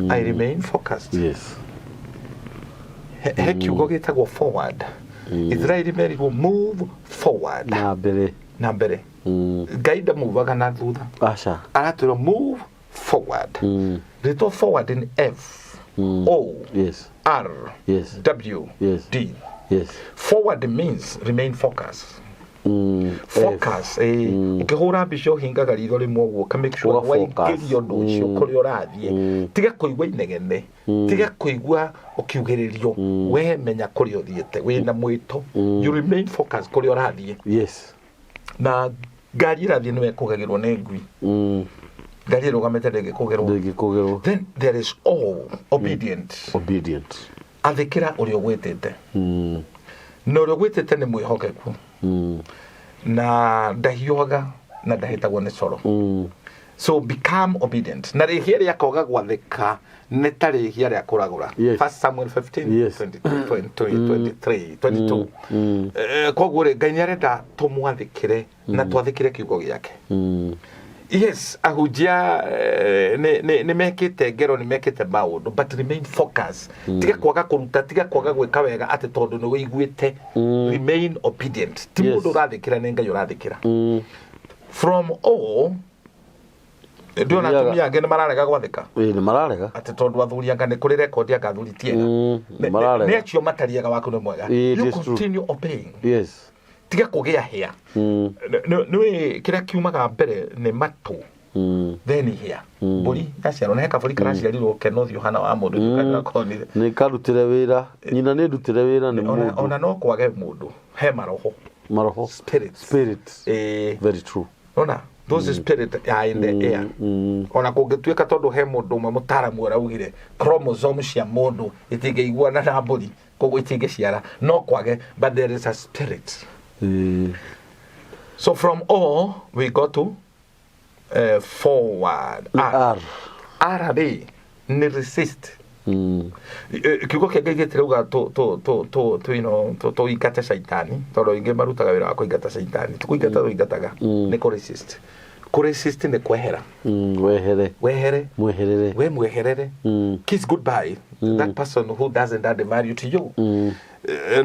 I remain focused. He kiugo gĩtagwo forward. Israeli merirwo "move forward". Na mbere. Na mbere. Ngai ndamuvaga na thutha. Aca. Aratwĩra "move forward". Rĩtwa forward in F O R W D. Forward means remain focus. Focus, eh, ũkĩhũra mbica ũhingaga ritho rĩmwe ũguo, ũka make sure Ũga focus. waingĩria ũndũ ũcio kũrĩa ũrathiĩ. Tiga kũigua inegene, tiga kũigua ũkiugĩrĩrio. We menya kũrĩa ũthiĩte, wĩna mwĩto. You remain focus kũrĩa ũrathiĩ. Na ngari ĩrathiĩ nĩwe ĩkũgagĩrwo nĩ ngui. Ngari ĩrũgamĩte ndĩngĩkũgĩrwo. Ndĩngĩkũgĩrwo. Then there is all obedient. Obedient. Athĩkĩra ũrĩa ũgwĩtĩte. Na ũrĩa ũgwĩtĩte nĩ mwĩhokeku, na ndahiũhaga na ndahĩtagwo nĩ coro. So become obedient. Na rĩhia rĩa kwaga gwathĩka nĩ ta rĩhia rĩa kũragũra. First Samuel 15 20, 20, 23, 22. Koguo rĩ, Ngai nĩ arenda tũmwathĩkĩre na twathĩkĩre kiugo gĩake. Yes, ahunjia nĩ mekĩte ngero, nĩ mekĩte maũndũ, but remain focus. Tiga kwaga kũruta, tiga kwaga gwĩka wega atĩ tondũ nĩ wĩiguĩte. Remain obedient. Ti mũndũ ũrathĩkĩra, nĩ Ngai ũrathĩkĩra. From all ndĩona atumia angĩ nĩ mararega gwathĩka. Ĩĩ, nĩ mararega. Atĩ tondũ athuri anga nĩ kũrĩ rekondi anga athuri ti ega. Nĩ mararega. Nĩ acio matariaga waku nĩ mwega. It You is true. continue obeying. Tiga kũgĩa hĩa. Nĩ kĩrĩa kiumaga mbere nĩ matũ, then hĩa. Mbũri yaciarwo, na he kabũri karaciarirwo kena ũthiũ hana wa mũndũ ndũkangakonire. Nĩ karutĩre wĩra, nyina nĩ ndutĩre wĩra nĩ Ona, mũndũ. ona no kwage mũndũ, he maroho. Maroho. Spirits. Spirits. Ĩĩ. Very true. Ona those spirit are in the air. Ona kũngĩtuĩka tondũ he mũndũ ũmwe mũtaaramu araugire chromosome cia mũndũ itingĩiguana na mbũri, koguo itingĩciara, no kwage, but there is a spirit. So from all we go to Forward. Nĩ R. R. R rĩ nĩ resist. Kiugo kĩa Ngai gĩtirauga tũ you know, tũingate caitani, tondũ aingĩ marutaga wĩra wa kũingata caitani. Tũkũingata tũingataga, nĩ kũ resist. Kũ resist nĩ kwehera. Wehere. Wehere. Mweherere. We mweherere. Kiss goodbye that person who doesn't add value to you.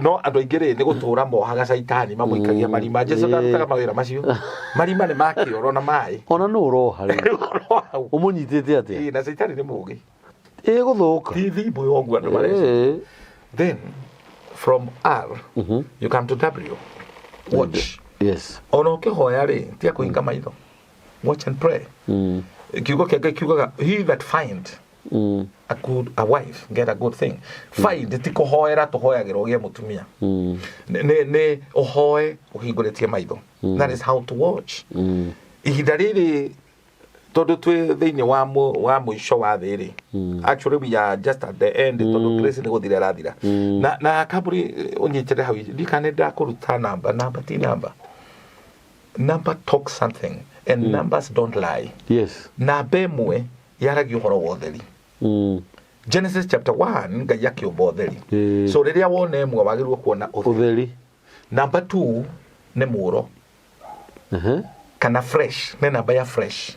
No andũ aingĩ rĩ, nĩ gũtũra mohaga caitani, mamũikagia marima. Jesu ndarutaga mawĩra macio. Marima nĩ ma kĩoro na maĩ. Ona nũ ũroha rĩu? Rĩu ũroha hau. Ũmũnyitĩte atĩa? Ĩĩ, na caitani nĩ mũgĩ. Ĩgũthũka. Ti thimũ yoguo andũ mareca. Then from R you come to W, watch. Ona ũkĩhoya rĩ, tiga kũhinga maitho, watch and pray. Kiugo kĩa Ngai kiugaga, "He that find a wife get a good thing." Find ti kũhoera tũhoyagĩra ũgĩe mũtumia. Nĩ ũhoe ũhingũrĩtie maitho. That is how to watch. Ihinda rĩrĩ, tondũ twĩ thĩinĩ wa mũico wa thĩ rĩ, actually we are just at the end, tondũ grace nĩ gũthira ĩrathira. Na kambũri ũnyitĩre hau, ndikana nĩ ndakũruta namba. Namba ti namba. Number talk something and numbers don't lie. Namba ĩmwe yaragia ũhoro wa ũtheri. Genesis chapter 1, Ngai akĩũmba ũtheri. So rĩrĩa wona ĩmwe, wagĩrĩirwo kuona ũtheri. Ũtheri. Number 2 nĩ mũro kana fresh, nĩ namba ya fresh.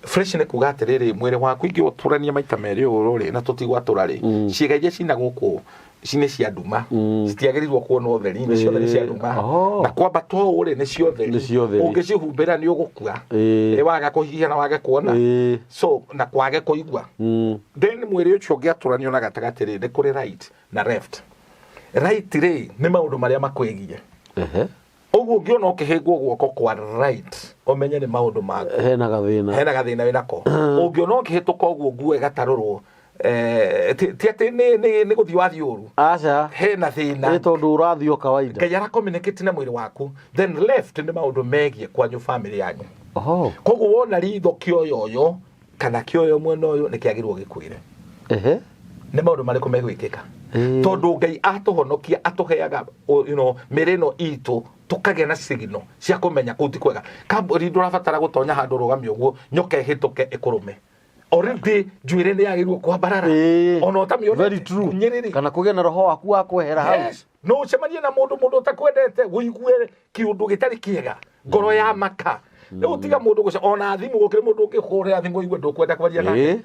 Fresh nĩ kuga atĩrĩrĩ, mwĩrĩ waku ingĩũtũrania maita merĩ ũũ rĩ, na tũtigwatũra rĩ, ciĩga iria cina gũkũ nĩ cia nduma, citiagĩrĩirwo kuona ũtheri, nĩ ciothe nĩ cia nduma. Na kwambata ũũ rĩ, nĩ cia ũtheri. Nĩ cia ũtheri. Ũngĩcihumbĩra nĩ ũgũkua. Ĩ waga kũhihia na wage kuona, so na kwage kũigua. Then mwĩrĩ ũcio ũngĩatũranio na gatagatĩ rĩ, nĩ kũrĩ right na left. Right rĩ, nĩ maũndũ marĩa makwĩgiĩ. Ũguo ũngĩona ũkĩhĩngwo guoko kwa right, ũmenye nĩ maũndũ maku. Hena gathĩna. Hena gathĩna wĩnako. Ũngĩona ũkĩhĩtũka ũguo, nguo ĩgatarũrwo, ti atĩ nĩ gũthiĩ wathiĩ ũru. Aca. Hena thĩna. Nĩ tondũ ũrathiĩ o kawaida. Ngai ara communicate na mwĩrĩ waku. Then left nĩ maũndũ megiĩ kwanyu, family yanyu. Koguo wona ritho kĩoyoyo kana kĩoyo mwena ũyũ, nĩ kĩagĩrĩirwo gĩkwĩre nĩ maũndũ marĩkũ megwĩkĩka. Tondũ Ngai atũhonokia, atũheaga mĩrĩ ĩno itũ, tũkagĩa na signal cia kũmenya kũu ti kwega. Kambũri ndũrabatara gũtonya handũ rũgamio ũguo, nyoka ĩhĩtũke ĩkũrũme. Already njuĩrĩ nĩ yagĩrĩirwo kwambarara. Ona ũtamĩonete. Very true. Nyĩrĩrĩ. Kana kũgĩa na roho waku wa kwehera hau. Yes. No ũcemanie na mũndũ ũtakwendete, ũigue kĩũndũ gĩtarĩ kĩega, ngoro ya maka. Rĩu tiga mũndũ gũce ona thimũ, gũkĩrĩ mũndũ ũngĩkũhũrĩra thimũ ũigue ndũkwenda kwaria nake.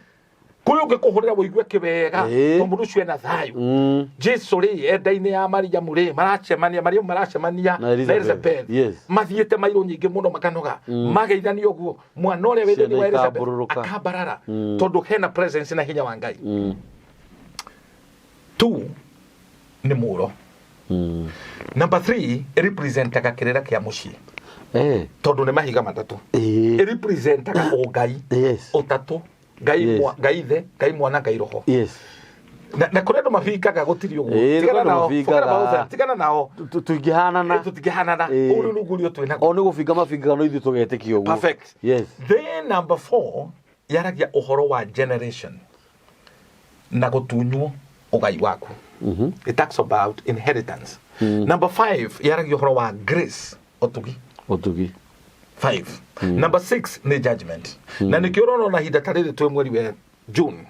Kũrĩ ũngĩkũhũrĩra ũigue kĩwega, tondũ mũndũ ũcio ena thayũ. Jesu rĩ, enda-inĩ ya Mariamu rĩ, maracemania, Mariamu maracemania na na Elizabeth. Elizabeth. Mathiĩte mairũ nyingĩ mũno, makanoga, mageithania ũguo, mwana ũrĩa wĩ Ciana thĩinĩ wa Elizabeth ikambũrũrũka. akambarara, tondũ hena presence na hinya wa Ngai. Two nĩ mũro. Number 3 representaga kĩrĩra kĩa mũciĩ, tondũ nĩ mahiga matatũ. Representaga ũngai, ũtatũ, Ngai, Ngai ithe, Ngai mwana, Ngai roho. Na kũrĩ andũ mabingaga gũtirĩ ũguo. Ĩĩ, Tigana kũrĩ andũ nao, forget about mabingaga. them, tigana nao. Tũtingĩhanana. Tũtingĩhanana. Ũũ rĩu nĩguo ũrĩa twĩ naguo. O nĩ gũbinga mabingaga, no ithuĩ tũgetĩkia ũguo. Perfect. Then number 4 yaragia ũhoro wa generation na gũtunywo ũgai waku. It talks about inheritance. Number 5 yaragia ũhoro wa grace, ũtugi. Ũtugi. 5. Number 6 nĩ judgment. Na nĩkĩo ũrona ona ihinda ta rĩrĩ twĩ mweri wa June.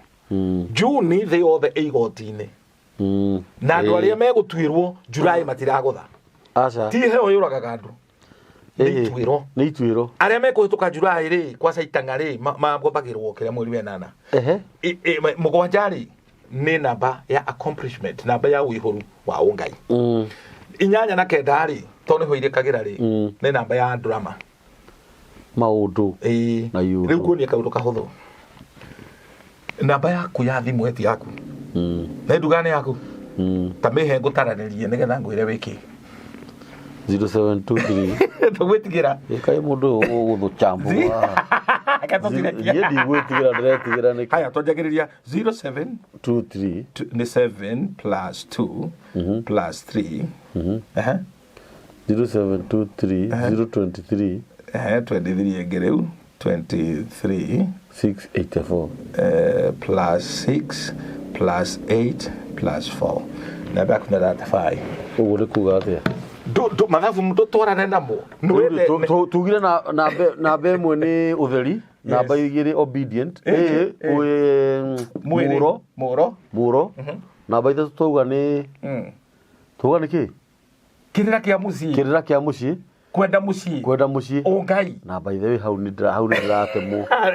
June thĩ yothe ĩ igoti-inĩ. Na andũ arĩa megũtuĩrwo July matiragũtha. Aca. Ti heo yũragaga andũ. Nĩ ituĩro. Nĩ ituĩro. Arĩa mekũhĩtũka July rĩ, kwa caitanga rĩ, magombagĩrwo kĩrĩa mweri wa ĩnana. 7 rĩ, nĩ namba ya accomplishment, namba ya ũihũru wa ũngai. 8 na 9 rĩ, tondũ nĩho irĩkagĩra rĩ, nĩ namba ya drama. Maũndũ. Ĩĩ. Na iũndũ. Rĩu nguonie kaũndũ kahũthũ. Namba yaku ya thimũ ĩti yaku. Nĩ nduga nĩ yaku. Ta mĩhe ngũtaranĩrie nĩgetha ngwĩre wĩkĩ. 0723. Tũgwĩtigĩra. Ĩkaĩ mũndũ ũyũ ũgũthũchambũa. Reke tũtirekie. Niĩ ndigwĩtigĩra, ndĩretigĩra nĩkĩ? Haya, twanjagĩrĩria 07 23. Nĩ 7 plus 2 plus 3. 0723 023. 23 ĩngĩ rĩu 23. 684. Plus 6 plus 8 plus 4, namba yaku nĩ 35. Ũguo nĩ kuga atĩa? Mathabu ndũtwarane namo. Nĩ wende Tugire na namba ĩmwe nĩ ũtheri, namba 2 obedient, Mwĩrĩ. mũro. Mũro. Mũro. Namba 3 twauga nĩ twauga nĩ kĩ? Kĩrĩra kĩa mũciĩ. Kĩrĩra kĩa mũciĩ. Kwenda mũciĩ. Kwenda mũciĩ. Ũngai. Namba ithe hau nĩ ndĩra hau nĩ ndĩratemwo. Na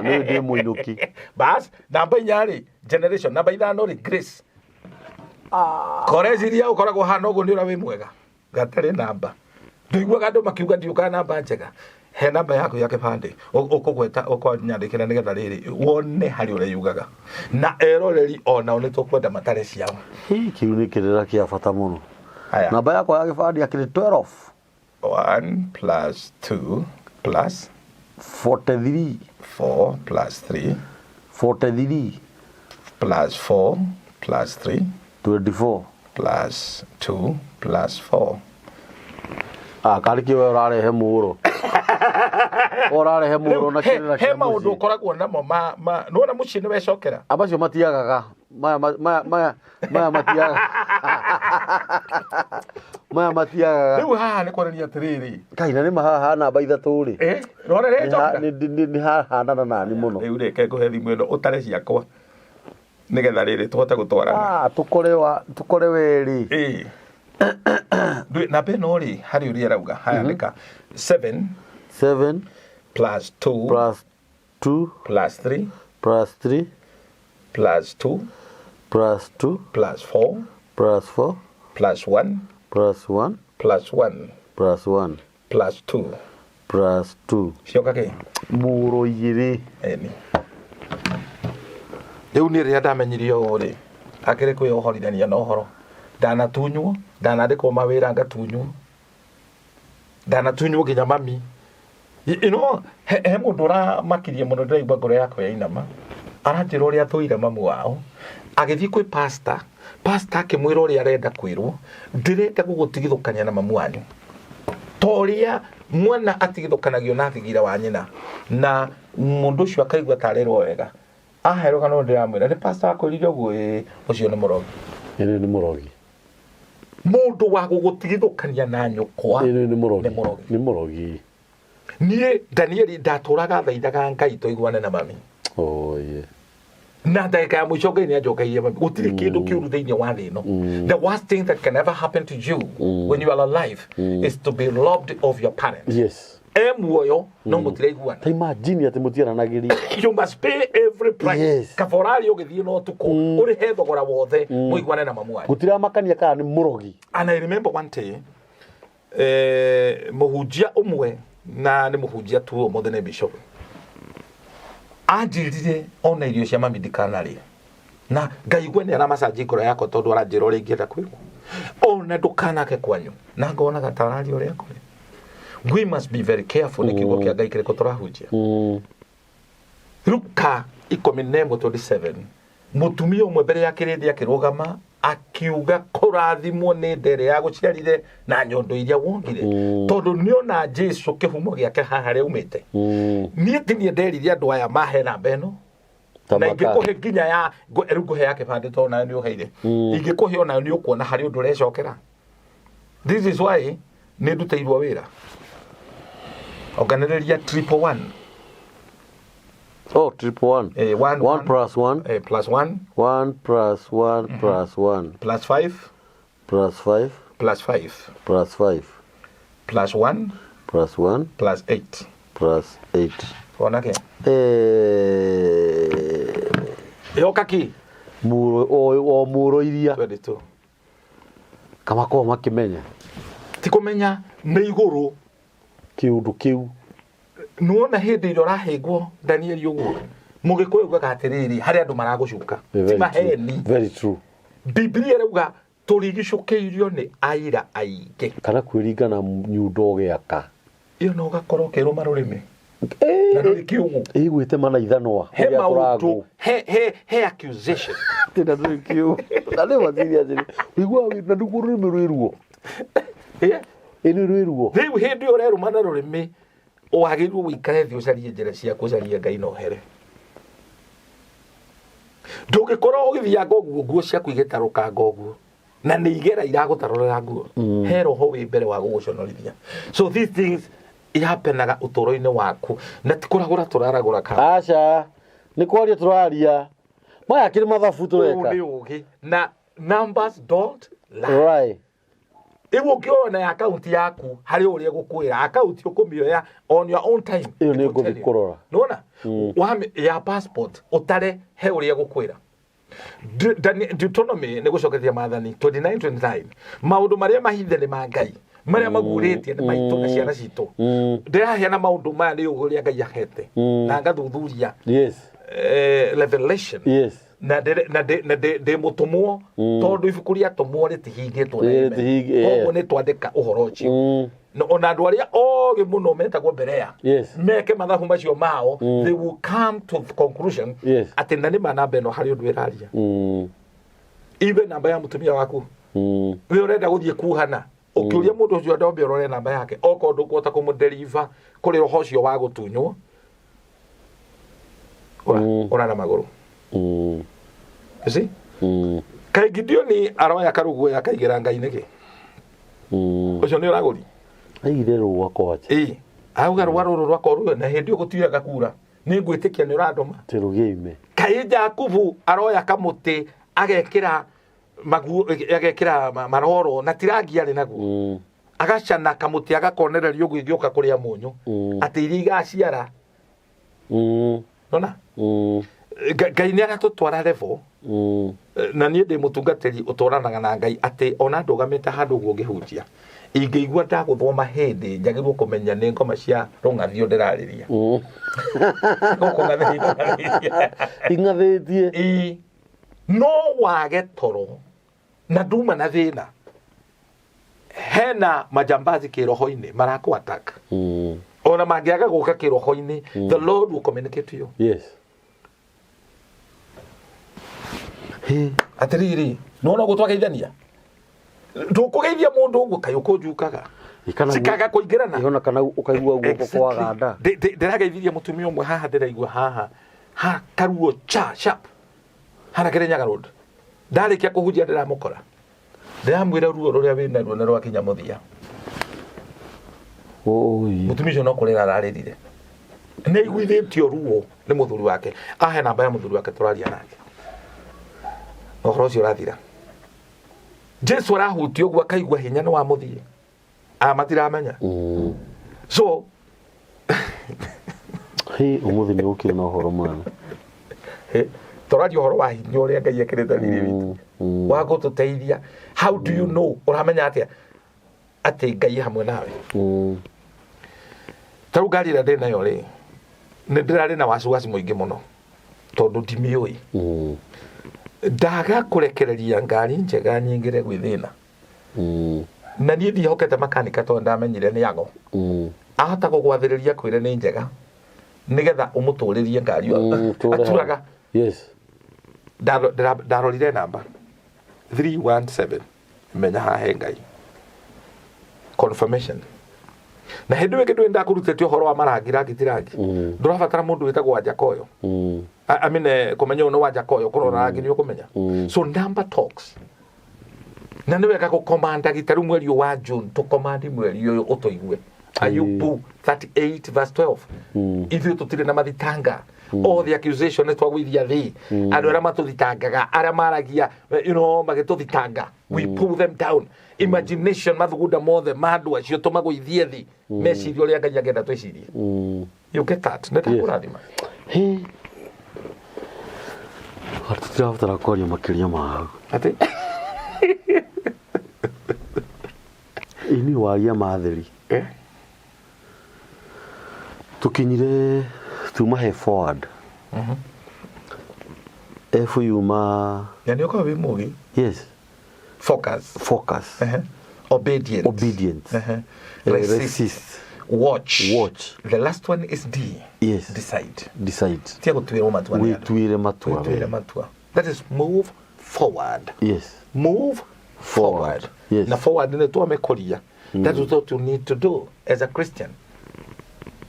nĩ ndĩ mũinũki. Bas, namba 4 rĩ, generation, namba 5 rĩ, grace. Koreciria ũkoragwo hana ũguo nĩ ũrĩa wĩ mwega. Gatarĩ namba. Ndũiguaga andũ makiuga ndiũkaga namba njega. He namba yaku ya kĩbandĩ ũkũgweta ũkanyandĩkĩra nĩgetha rĩrĩ wone harĩ ũrĩa yugaga. Na eroreri onao nĩ tũkwenda matare ciao. Hii kĩu nĩ kĩrĩra kĩa bata mũno. Haya. Namba yakwa ya gĩbandĩ akĩrĩ 12 1 plus 2 plus 43 4 plus 3 43 plus 4 plus 3 24 plus 2 plus 4. Ah, karĩ kĩ we ũrarehe mũro. Ũrarehe mũro na He, kĩrĩra he kĩa maũndũ mũciĩ. ũkoragwo namo ma ma nĩwona mũciĩ nĩ wecokera. Amacio matiagaga. Maya maya maya maya matiagaga. Maya matiagaga. Rĩu haha nĩ kuonania atĩrĩrĩ. Kai na nĩ ma haha namba 3 rĩ. Eh, rora rĩcokera. Nĩ hahanana nani mũno. Rĩu reke ngũhe thimũ ĩno ũtare ciakwa nĩgetha rĩrĩ tũhote gũtwarana. Ah, tũkore wa tũkore werĩ. Ĩĩ. Namba ĩno rĩ harĩ ũrĩa ĩrauga haya andĩka 7 7 plus 2 plus 2 plus 3 plus 3 plus 2 plus 2 plus 4 plus 4 plus 1 plus 1 plus 1 plus 1 plus 2 plus 2 cioka kĩ? Mũro igĩrĩ. Eni. Rĩu niĩ rĩrĩa ndamenyire ũũ rĩ, akĩrĩ kwĩyohorithania na ũhoro. Ndanatunywo, ndanandĩkwo mawĩra ngatunywo. Ndanatunywo nginya mami. You know, he mũndũ ũramakirie mũno ndĩraigua ngoro yakwa yainama. Aranjĩra ũrĩa athũire mamu wao. Agĩthiĩ kwĩ pastor, pastor akĩmwĩra ũrĩa arenda kwĩrwo, ndĩrenda gũgũtigithũkania na mamu wanyu. Ta ũrĩa mwana atigithũkanagio na thigira wa nyina, na mũndũ ũcio akaigua ta arerwo wega. Ahe rũgano ndĩramwĩra, nĩ pastor akwĩrire ũguo, ĩĩ, ũcio nĩ mũrogi. Ĩno nĩ mũrogi. Mũndũ wa gũgũtigithũkania na nyũkwa Ĩno nĩ mũrogi. nĩ mũrogi. Nĩ mũrogi. Niĩ Danieli ndatũraga thaithaga Ngai tũiguane na mami. Oh, yeah. Na ndagĩka ya mũico Ngai nĩanjokeirie mami. Gũtirĩ kĩndũ kĩũru thĩinĩ wa thĩ ĩno. The worst thing that can ever happen to you when you are alive is to be robbed of your parents. Yes. E muoyo no mũtiraiguana. Ta imagine atĩ mũtiaranagĩria. You must pay every price. Yes. Kaba ũrarĩ ũgĩthiĩ na ũtukũ ũrĩhe thogora wothe mũiguane na mamu wanyu. Gũtiramakania kana nĩ mũrogi. And I remember one day mũhunjia ũmwe na nĩ mũhunjia tu ũmũthĩ nĩ bishop anjĩrire ona irio cia mami ndikanarĩe na ngaigua nĩ aramacanji ngoro yakwa tondũ aranjĩra ũrĩa ingĩenda kwĩrwo ona ndũkanake kwanyu na ngonaga ta araria ũrĩa kũrĩ. We must be very careful nĩ kiugo kĩa Ngai kĩrĩkũ tũrahunjia. Luka 11:27 mũtumia ũmwe mbere ya kĩrĩndĩ akĩrũgama akiuga kũrathimwo nĩ nda ĩrĩa yagũciarire na nyondo iria wongire tondũ nĩona Jesu kĩhumo gĩake haha harĩa aumĩte. Niĩ ti niĩ nderire andũ aya mahe namba ĩno na ingĩkũhe nginya ya rĩu ngũhe ya kĩbandĩ tondũ nayo nĩ ũheire. Ingĩkũhe onayo nĩ ũkuona harĩ ũndũ ũrecokera. This is why nĩ ndutĩirwo wĩra. Onganĩrĩria 111. Oh, 111. Eh, one, 1 one. plus 1. Plus 1. 1 plus 1 plus 1. Plus 5. Plus 5. Plus 5. Plus 5. Plus 1. Plus 1. Plus 8. Plus 8. Wona kĩ? Yoka ki? Mũro o mũro iria. 22. Kamakorwo makĩmenya. Ti kũmenya nĩ igũrũ. Kĩũndũ kĩu. Nĩwona hĩndĩ ĩrĩa ũrahĩngwo Danieli ũguo mũgĩkũyũ ugaga atĩrĩrĩ harĩ andũ maragũcuka. Ti Very true. maheni. Very true. Biblia ĩrauga tũrigicũkĩirio nĩ aira aingĩ. Kana kwĩringa na nyundo ũgĩaka. Ĩyo no ũgakorwo ũkĩrũma rũrĩmĩ. Na ndũrĩ kĩũgũ. Ĩgwĩtema na ithanwa. He maũndũ, he accusation. Tena ndũrĩ kĩũgũ. Na nĩ maciria atĩrĩ. Ũiguaga na nĩguo rũrĩmĩ rwĩ ruo. Ĩ nĩ rwĩ ruo. Rĩu hĩndĩ ĩyo ũrerũma na rũrĩmĩ wagĩrĩirwo wĩikare thĩ ũcarie njĩra cia kũcaria Ngai na ũhere. Ndũngĩkorwo ũgĩthianga ũguo nguo ciaku igĩtarũkanga ũguo. Na nĩ igera iragũtarũrĩra nguo. He roho wĩ mbere wa gũgũconorithia. So these things ihapenaga ũtũũro-inĩ waku na ti kũragũra tũraragũra ka. Aca, nĩ kwaria tũraria. Maya akĩrĩ mathabu Ũũ tũreka. nĩ ũgĩ na numbers don't lie. Right. Rĩu ũngĩona ya akaunti yaku harĩ ũrĩa gũkwĩra akaunti ũkũmĩoya on your own time. Ĩyo nĩ It will tell ngũthiĩ you. kũrora. Nĩwona? Ya passport ũtare he ũrĩa gũkwĩra. Deuteronomy nĩ gũcokeria maathani 29:29 maũndũ marĩa mahithe nĩ ma Ngai marĩa maguũrĩtie nĩ maitũ na ciana citũ. Ndĩraheana maũndũ maya nĩ ũgĩ ũrĩa Ngai ahete na ngathuthuria revelation. Na ndĩ mũtũmwo tondũ ibuku rĩa tũmwo rĩtihingĩtwo na Ĩĩ, amen. Koguo nĩ twandĩka ũhoro ũcio. Na ona andũ arĩa ogĩ mũno metagwo Berea meke mathabu macio mao, they will come to the conclusion atĩ na nĩ ma namba ĩno harĩ ũndũ ĩraria. Ibe namba ya mũtumia waku we ũrenda gũthiĩ kuhana ũkĩũria mũndũ ũcio ndombe ũrore namba yake okorwo ndũkũhota kũmũdeliver kũrĩ roho ũcio wa gũtunywo ora na magũrũ. You see? Kaĩ Gideoni aroya karuguoya akaigĩra Ngai nĩkĩ? Ũcio nĩ ũragũri. Aigire rũa kwacha. Ĩĩ. Auga rũa rũrũ rwakwa rũe na hĩndĩ ĩyo gũtiuraga kura. Nĩ ngwĩtĩkia nĩ ũrandũma. Atĩ rũgĩime. Kaĩ Jakubu aroya kamũtĩ agekĩra maguo agekĩra maroro na tirangi arĩ naguo. Agacana kamũtĩ agakonereria ũguo ĩgĩũka kũrĩa mũnyũ. Atĩ iria igaciara. Nona? Ngai nĩ aratũtwara level. Na niĩ ndĩ mũtungatĩri ũtwaranaga na Ngai atĩ ona ndũgamĩte handũ ũguo ngĩhunjia ingĩigua ndagũthwo mahĩndĩ njagĩrĩirwo kũmenya nĩ ngoma cia rũng'athio ndĩrarĩria. Gũkũ ng'athĩtie. Ing'athĩtie. Ĩĩ. No wage toro na nduma na thĩna hena majambazi kĩroho-inĩ marakũ attack. Ona mangĩaga gũka kĩroho-inĩ, the Lord will communicate to you. Yes. He. Atĩrĩrĩ, nĩwona ũguo twageithania ndũkũgeithia mũndũ ũguo kaĩ ũkũnjukaga cikaga kũingĩrana. Ona kana ũkaigua guoko kwaganda. Ndĩrageithirie mũtumia ũmwe haha ndĩraigua haha ha karuo cha sharp hana Kirinyaga Road. Ndarĩkia kũhunjia ndĩramũkora ndĩramwĩra ruo rũrĩa wĩna ruo nĩ rwakinya mũthia. Oi. Mũtumia ũcio no kũrĩra ararĩrire nĩ aiguithĩtio ruo nĩ mũthuri wake. Ahe namba ya mũthuri wake tũraria nake na ũhoro ũcio ũrathira. Jesu arahutio ũguo akaigua hinya nĩ wamũthiĩ matiramenya. So Hĩ, ũmũthĩ nĩ ũkĩrĩ na ũhoro mũnene. Tũraria ũhoro wa hinya ũrĩa Ngai ekĩrĩte riri witũ wa gũtũteithia. How do you know? Ũramenya atĩa atĩ Ngai hamwe nawe? Ta rĩu ngari ĩrĩa ndĩ nayo rĩ, nĩ ndĩrarĩ na wasiwasi mũingĩ mũno tondũ ndimĩũĩ. Ndaga kũrekereria ngari njega nyingĩre gwĩ thĩna. Na niĩ ndihokete makanika tondũ ndamenyire nĩ ago. Ahota gũgwathĩrĩria kwĩre nĩ njega nĩgetha ũmũtũrĩrie ngari ĩyo. Aturaga. Yes. Ndarorire namba 317 menya haha he Ngai confirmation. Na hĩndĩ ĩyo ĩngĩ ndũĩ ndakũrutĩte ũhoro wa marangi rangi ti rangi. Ndũrabatara mũndũ wĩtagwo Wanjakoyo. I mean, kũmenya ũyũ nĩ Wanjakoyo kũrora rangi nĩ ũkũmenya. So number talks. Na nĩ wega gũkomanda gita rĩu mweri ũyũ wa June tũkomandi mweri ũyũ ũtũigue. Ayubu 38 verse 12. Ithuĩ tũtirĩ na mathitanga. All the accusation nĩ twagũithia thĩ. Andũ arĩa matũthitangaga, arĩa maragia, magĩtũthitanga. We pull them down. Imagination mathugunda mothe ma andũ acio tũmagũithie thĩ. Meciria ũrĩa Ngai angĩenda twĩcirie. You get that? Nĩ ndakũrathima. Hĩ. Tũtirabatara kwaria makĩria ma hau. Atĩ? Ĩ nĩ waria matheri. Tũkinyire tuma he forward. F yuma. Na nĩ ũkoragwo wĩ mũgĩ. Yes. Focus. Focus. Obedient. Obedient. Resist. Resist. Watch. Watch. The last one is D. Yes. Decide. Decide. Tia gũtuĩrwo matua nĩ andũ. Wĩtuĩre matua. Wĩtuĩre matua. That is move forward. Yes. Move Forward. forward. Yes. Na forward nĩ twamĩkũria. That is what you need to do as a Christian.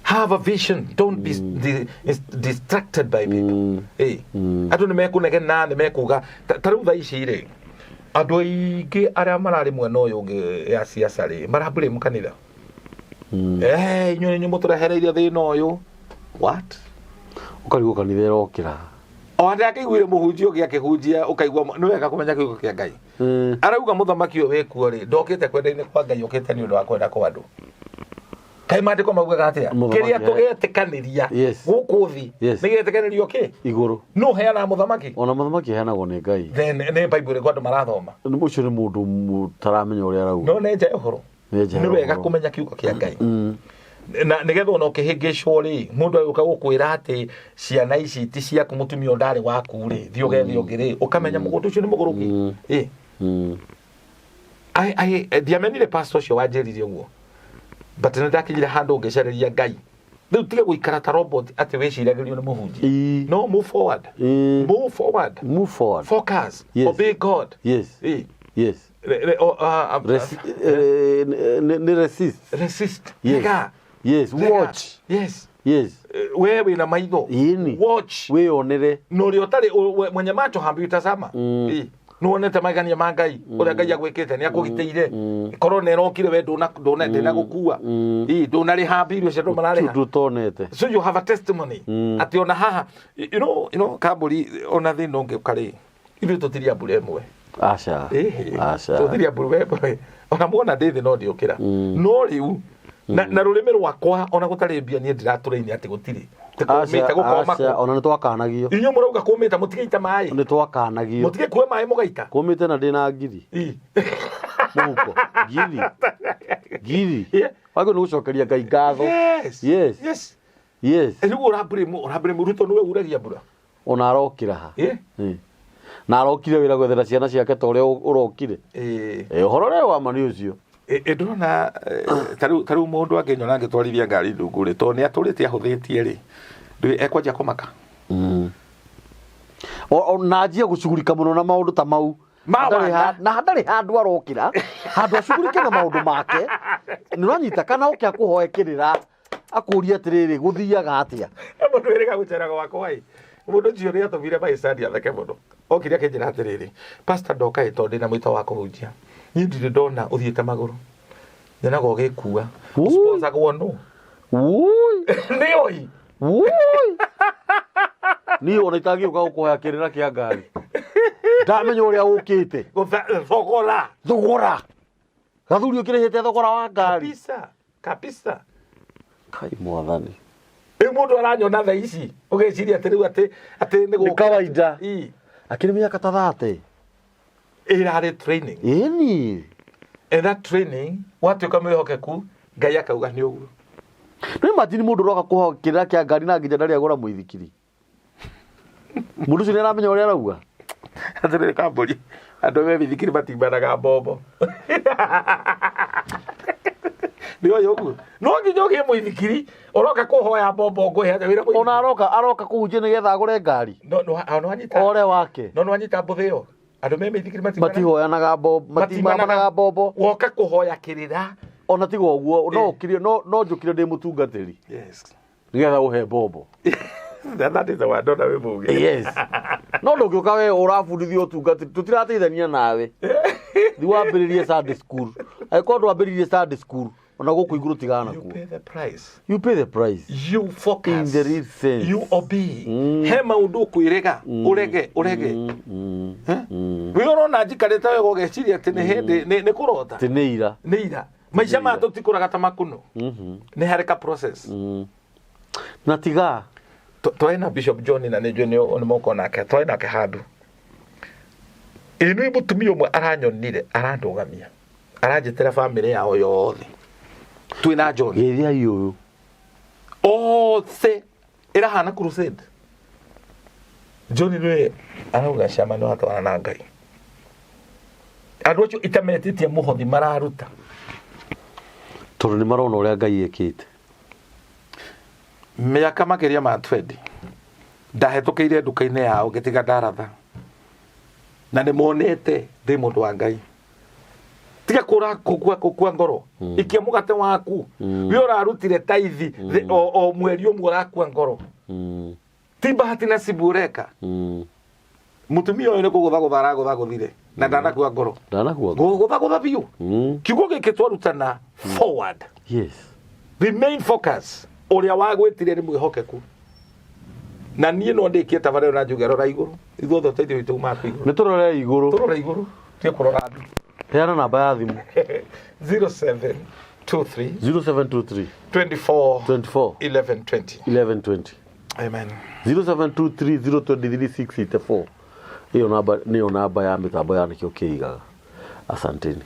Have a vision. Don't be distracted by people. Andũ nĩ mekũnegena, nĩ mekuga. Ta rĩu thaa ici rĩ, Andũ aingĩ arĩa mararĩ mwena ũyũ ũngĩ ya siasa rĩ, marablame kanitha. Eh, inyuĩ nĩ inyuĩ mũtũrehereirie thĩna ũyũ. What? Ũkarigwo kanitha ĩrokĩra. O andũ akĩiguire mũhunjia ũngĩ akĩhunjia, ũkaigua nĩ wega kũmenya kiugo kĩa Ngai. Arauga mũthamaki ũyũ wĩkuo rĩ, ndokĩte kwenda-inĩ kwa Ngai, okĩte nĩ ũndũ wa kwenda kwa andũ. Kaĩ maandĩko maugaga atĩa? Mũthamaki Kĩrĩa tũgetĩkanĩria gũkũ thĩ, nĩ gĩetĩkanĩrio kĩ? Igũrũ. Nũ ũheanaga mũthamaki? Ona mũthamaki aheanagwo nĩ Ngai. Then nĩ Bible ĩrĩkũ andũ marathoma? Ũcio nĩ mũndũ ũtaramenya ũrĩa arauga. No nĩ nja ya ũhoro. Nĩ nja ya Nĩ wega ũhoro. kũmenya kiugo kĩa Ngai. Na nĩgetha ona ũkĩhĩngĩcwo rĩ, mũndũ agĩũka gũkwĩra atĩ ciana ici ti ciaku, mũtumia ũyũ ndarĩ waku rĩ, thiĩ ũgethe ũngĩ rĩ, ũkamenya mũgũnda ũcio nĩ mũgũrũki. Ĩ. Ndiamenire pastor ũcio wanjĩrire ũguo, but nĩ ndakinyire handũ ngĩcarĩria Ngai. Rĩu tiga gũikara ta robot atĩ wĩciragĩrio nĩ mũhunjia. No, move forward. Move forward. Move forward. Focus. Obey God. Nĩ resist. Resist. Yes. Rega. Yes, Rega. watch. Yes. Yes. We wĩna maitho. Ĩni. Watch. Wĩyonere. Na ũrĩa ũtarĩ mwenye macho hambi utazama. Nĩwonete magegania ma Ngai, ũrĩa Ngai agwĩkĩte, nĩ akũgitĩire. Korona ĩrokire we ndũna ndĩnagũkua. Ndũnarĩha mbirũ icio andũ mararĩha. Ũndũ ũtonete. So you have a testimony. Atĩ ona haha, kambũri ona thĩna ũngĩũka rĩ, ithuĩ tũtiria mbura ĩmwe. Aca. Aca. Tũtiria mbura ĩmwe. Ona muona ndĩ thĩ no ndiũkĩra. No rĩu, na rũrĩmĩ rwakwa ona gũtarĩ mbia niĩ ndiratũraini atĩ gũtirĩ. Atĩ kũmĩte gũkoma Aca, kũ. ona nĩ twakanagio. Inyuĩ mũrauga kũmĩte mũtigaita maĩ. Nĩ twakanagio. Mũtige kuoya maĩ mũgaita. Kũmĩte na ndĩna ngiri. Mũhuko. Ngiri. Ngiri. Wagĩrĩirwo nĩ gũcokeria Ngai ngatho. Yes. Yes. Yes. Yes. Rĩu ũrablame Ruto nĩwe uragia mbura. Ona arokĩra ha. Na arokire wĩra gwethera ciana ciake ta ũrĩa ũrokire. Ũhoro ũrĩa wa ma nĩ ũcio. Ndĩrona, ta rĩu mũndũ angĩnyona ngĩtwarithia ngari ndungu rĩ, tondũ nĩ atũrĩte ahũthĩtie rĩ, ndũĩ ekwanjia kũmaka. Na anjie gũcugurika mũno na maũndũ ta mau. Ma Ndarĩ wana. na ndarĩ handũ arokĩra, handũ acugurike na maũndũ make. Nĩ ũranyita kana oke akũhoe kĩrĩra, akũrie atĩrĩrĩ, gũthiaga atĩa? Mũndũ wĩrĩga gũcera gwakwa ĩ, mũndũ ũcio nĩ atũmire maicani atheke mũno. Okire akĩnjĩra atĩrĩrĩ, pastor ndoka ĩ tondũ ndĩna mwĩto wa kũhunjia. Niĩ ndirĩ ndona ũthiĩte magũrũ. Nyonaga ũgĩkua. Ui. Ũsponsagwo nũ? Ui. Nĩ oi. Ui. Niĩ ona itangĩũka gũkũhoya kĩrĩra kĩa ngari. Ndamenya ũrĩa ũkĩte. Thogora. Thogora. Gathuri ũkĩrĩhĩte thogora wa ngari. Kabisa. Kabisa. Kai mwathani. Rĩu mũndũ aranyona thaa ici ũgeciria atĩ rĩu atĩ nĩ Nĩ gũka. kawaida. Ii. Akĩrĩ mĩaka ta 30. Ĩrarĩ training. Ĩni. And that training watuĩka mwĩhokeku Ngai akauga nĩ ũguo. Nĩ imagine mũndũ ũroka kũhoya kĩrĩra kĩa ngari na nginya ndarĩ agũra mũithikiri. Mũndũ ũcio nĩ aramenya ũrĩa arauga. Atĩrĩrĩ kambũri, andũ me mĩithikiri matimbanaga mbombo. Nĩ ũyũ ũguo. No nginya ũgĩe mũithikiri, ũroka kũhoya mbombo ngũhe atĩa wĩra mũithikiri. Ona aroka kũhunjia nĩgetha agũre ngari. No, no, no wanyita. Ore wake. No, no wanyita mbũthĩ ĩyo. Andũ me mĩithikiri matihoyanaga mbombo, matimbanaga mbombo. Woka kũhoya kĩrĩra. Ona tiga ũguo, no ũkire, no, no njũkire ndĩ mũtungatĩri. Yes. Nĩgetha ũhe mbombo. That is the one, ndona wĩ mũũgĩ. Yes. No ndũngĩũka we ũrabundithio ũtungatĩri, tũtirateithania nawe. Thiĩ wambĩrĩrie Sunday school. Angĩkorwo ndwambĩrĩirie Sunday school, ona gũkũ igũrũ tigana You nakuo. pay the price. You pay the price. You focus. In the real sense. You obey. He maũndũ ũkwĩrega, ũrege, ũrege. Wĩ ũrona njikarĩte wega ũgeciria atĩ nĩ hĩndĩ, nĩ kũrota. Atĩ nĩ ira. Nĩ ira. Maica maya tũtikũraga ta makuno. Nĩ harĩ ka process. Na tiga. Twarĩ na Bishop John na nĩ njũĩ nĩ mũko nake, twarĩ nake handũ. Ĩ nĩ mũtumia ũmwe aranyonire, arandũgamia. Aranjĩtĩra bamĩrĩ yao yothe. Twĩ na John. Geithiai ũyũ. Othe ĩrahana crusade. John nĩwe arauga cama nĩ watwarana na Ngai. Andũ acio itametĩtie mũhothi mararuta. Tondũ nĩ marona ũrĩa Ngai ekĩte. Mĩaka makĩria ma 20 ndahetũkĩire nduka-inĩ yao ngĩtiga ndaratha. Na nĩ monete ndĩ mũndũ wa Ngai. Tiga kũra kũkua ngoro. Ikia mũgate waku. We ũrarutire taithi o mweri ũmwe ũrakua ngoro. Ti bahati nasibu ũreka. Mutumia ũyũ nĩ kũgũthagũtha aragũthagũthire na ndanakua ngoro. Ndanakua ngoro. Gũgũthagũtha biũ. Kiugo gĩkĩ twarutana forward. Yes. Remain focus. Ũrĩa wagwĩtire nĩ mwĩhokeku. Na niĩ no ndĩkie tabarĩra na njuge rora igũrũ. Ithuothe ũteithio witũ umaga kwĩ igũrũ. Nĩ tũrore igũrũ. Tũrore igũrũ. Tie kũrora andũ. Heana namba ya thimũ. 0723 0723 24 24 1120. 1120. Amen. 0723023684. Ĩyo namba nĩyo namba ya mĩtambo ya nĩkĩo kĩigaga. Asanteni.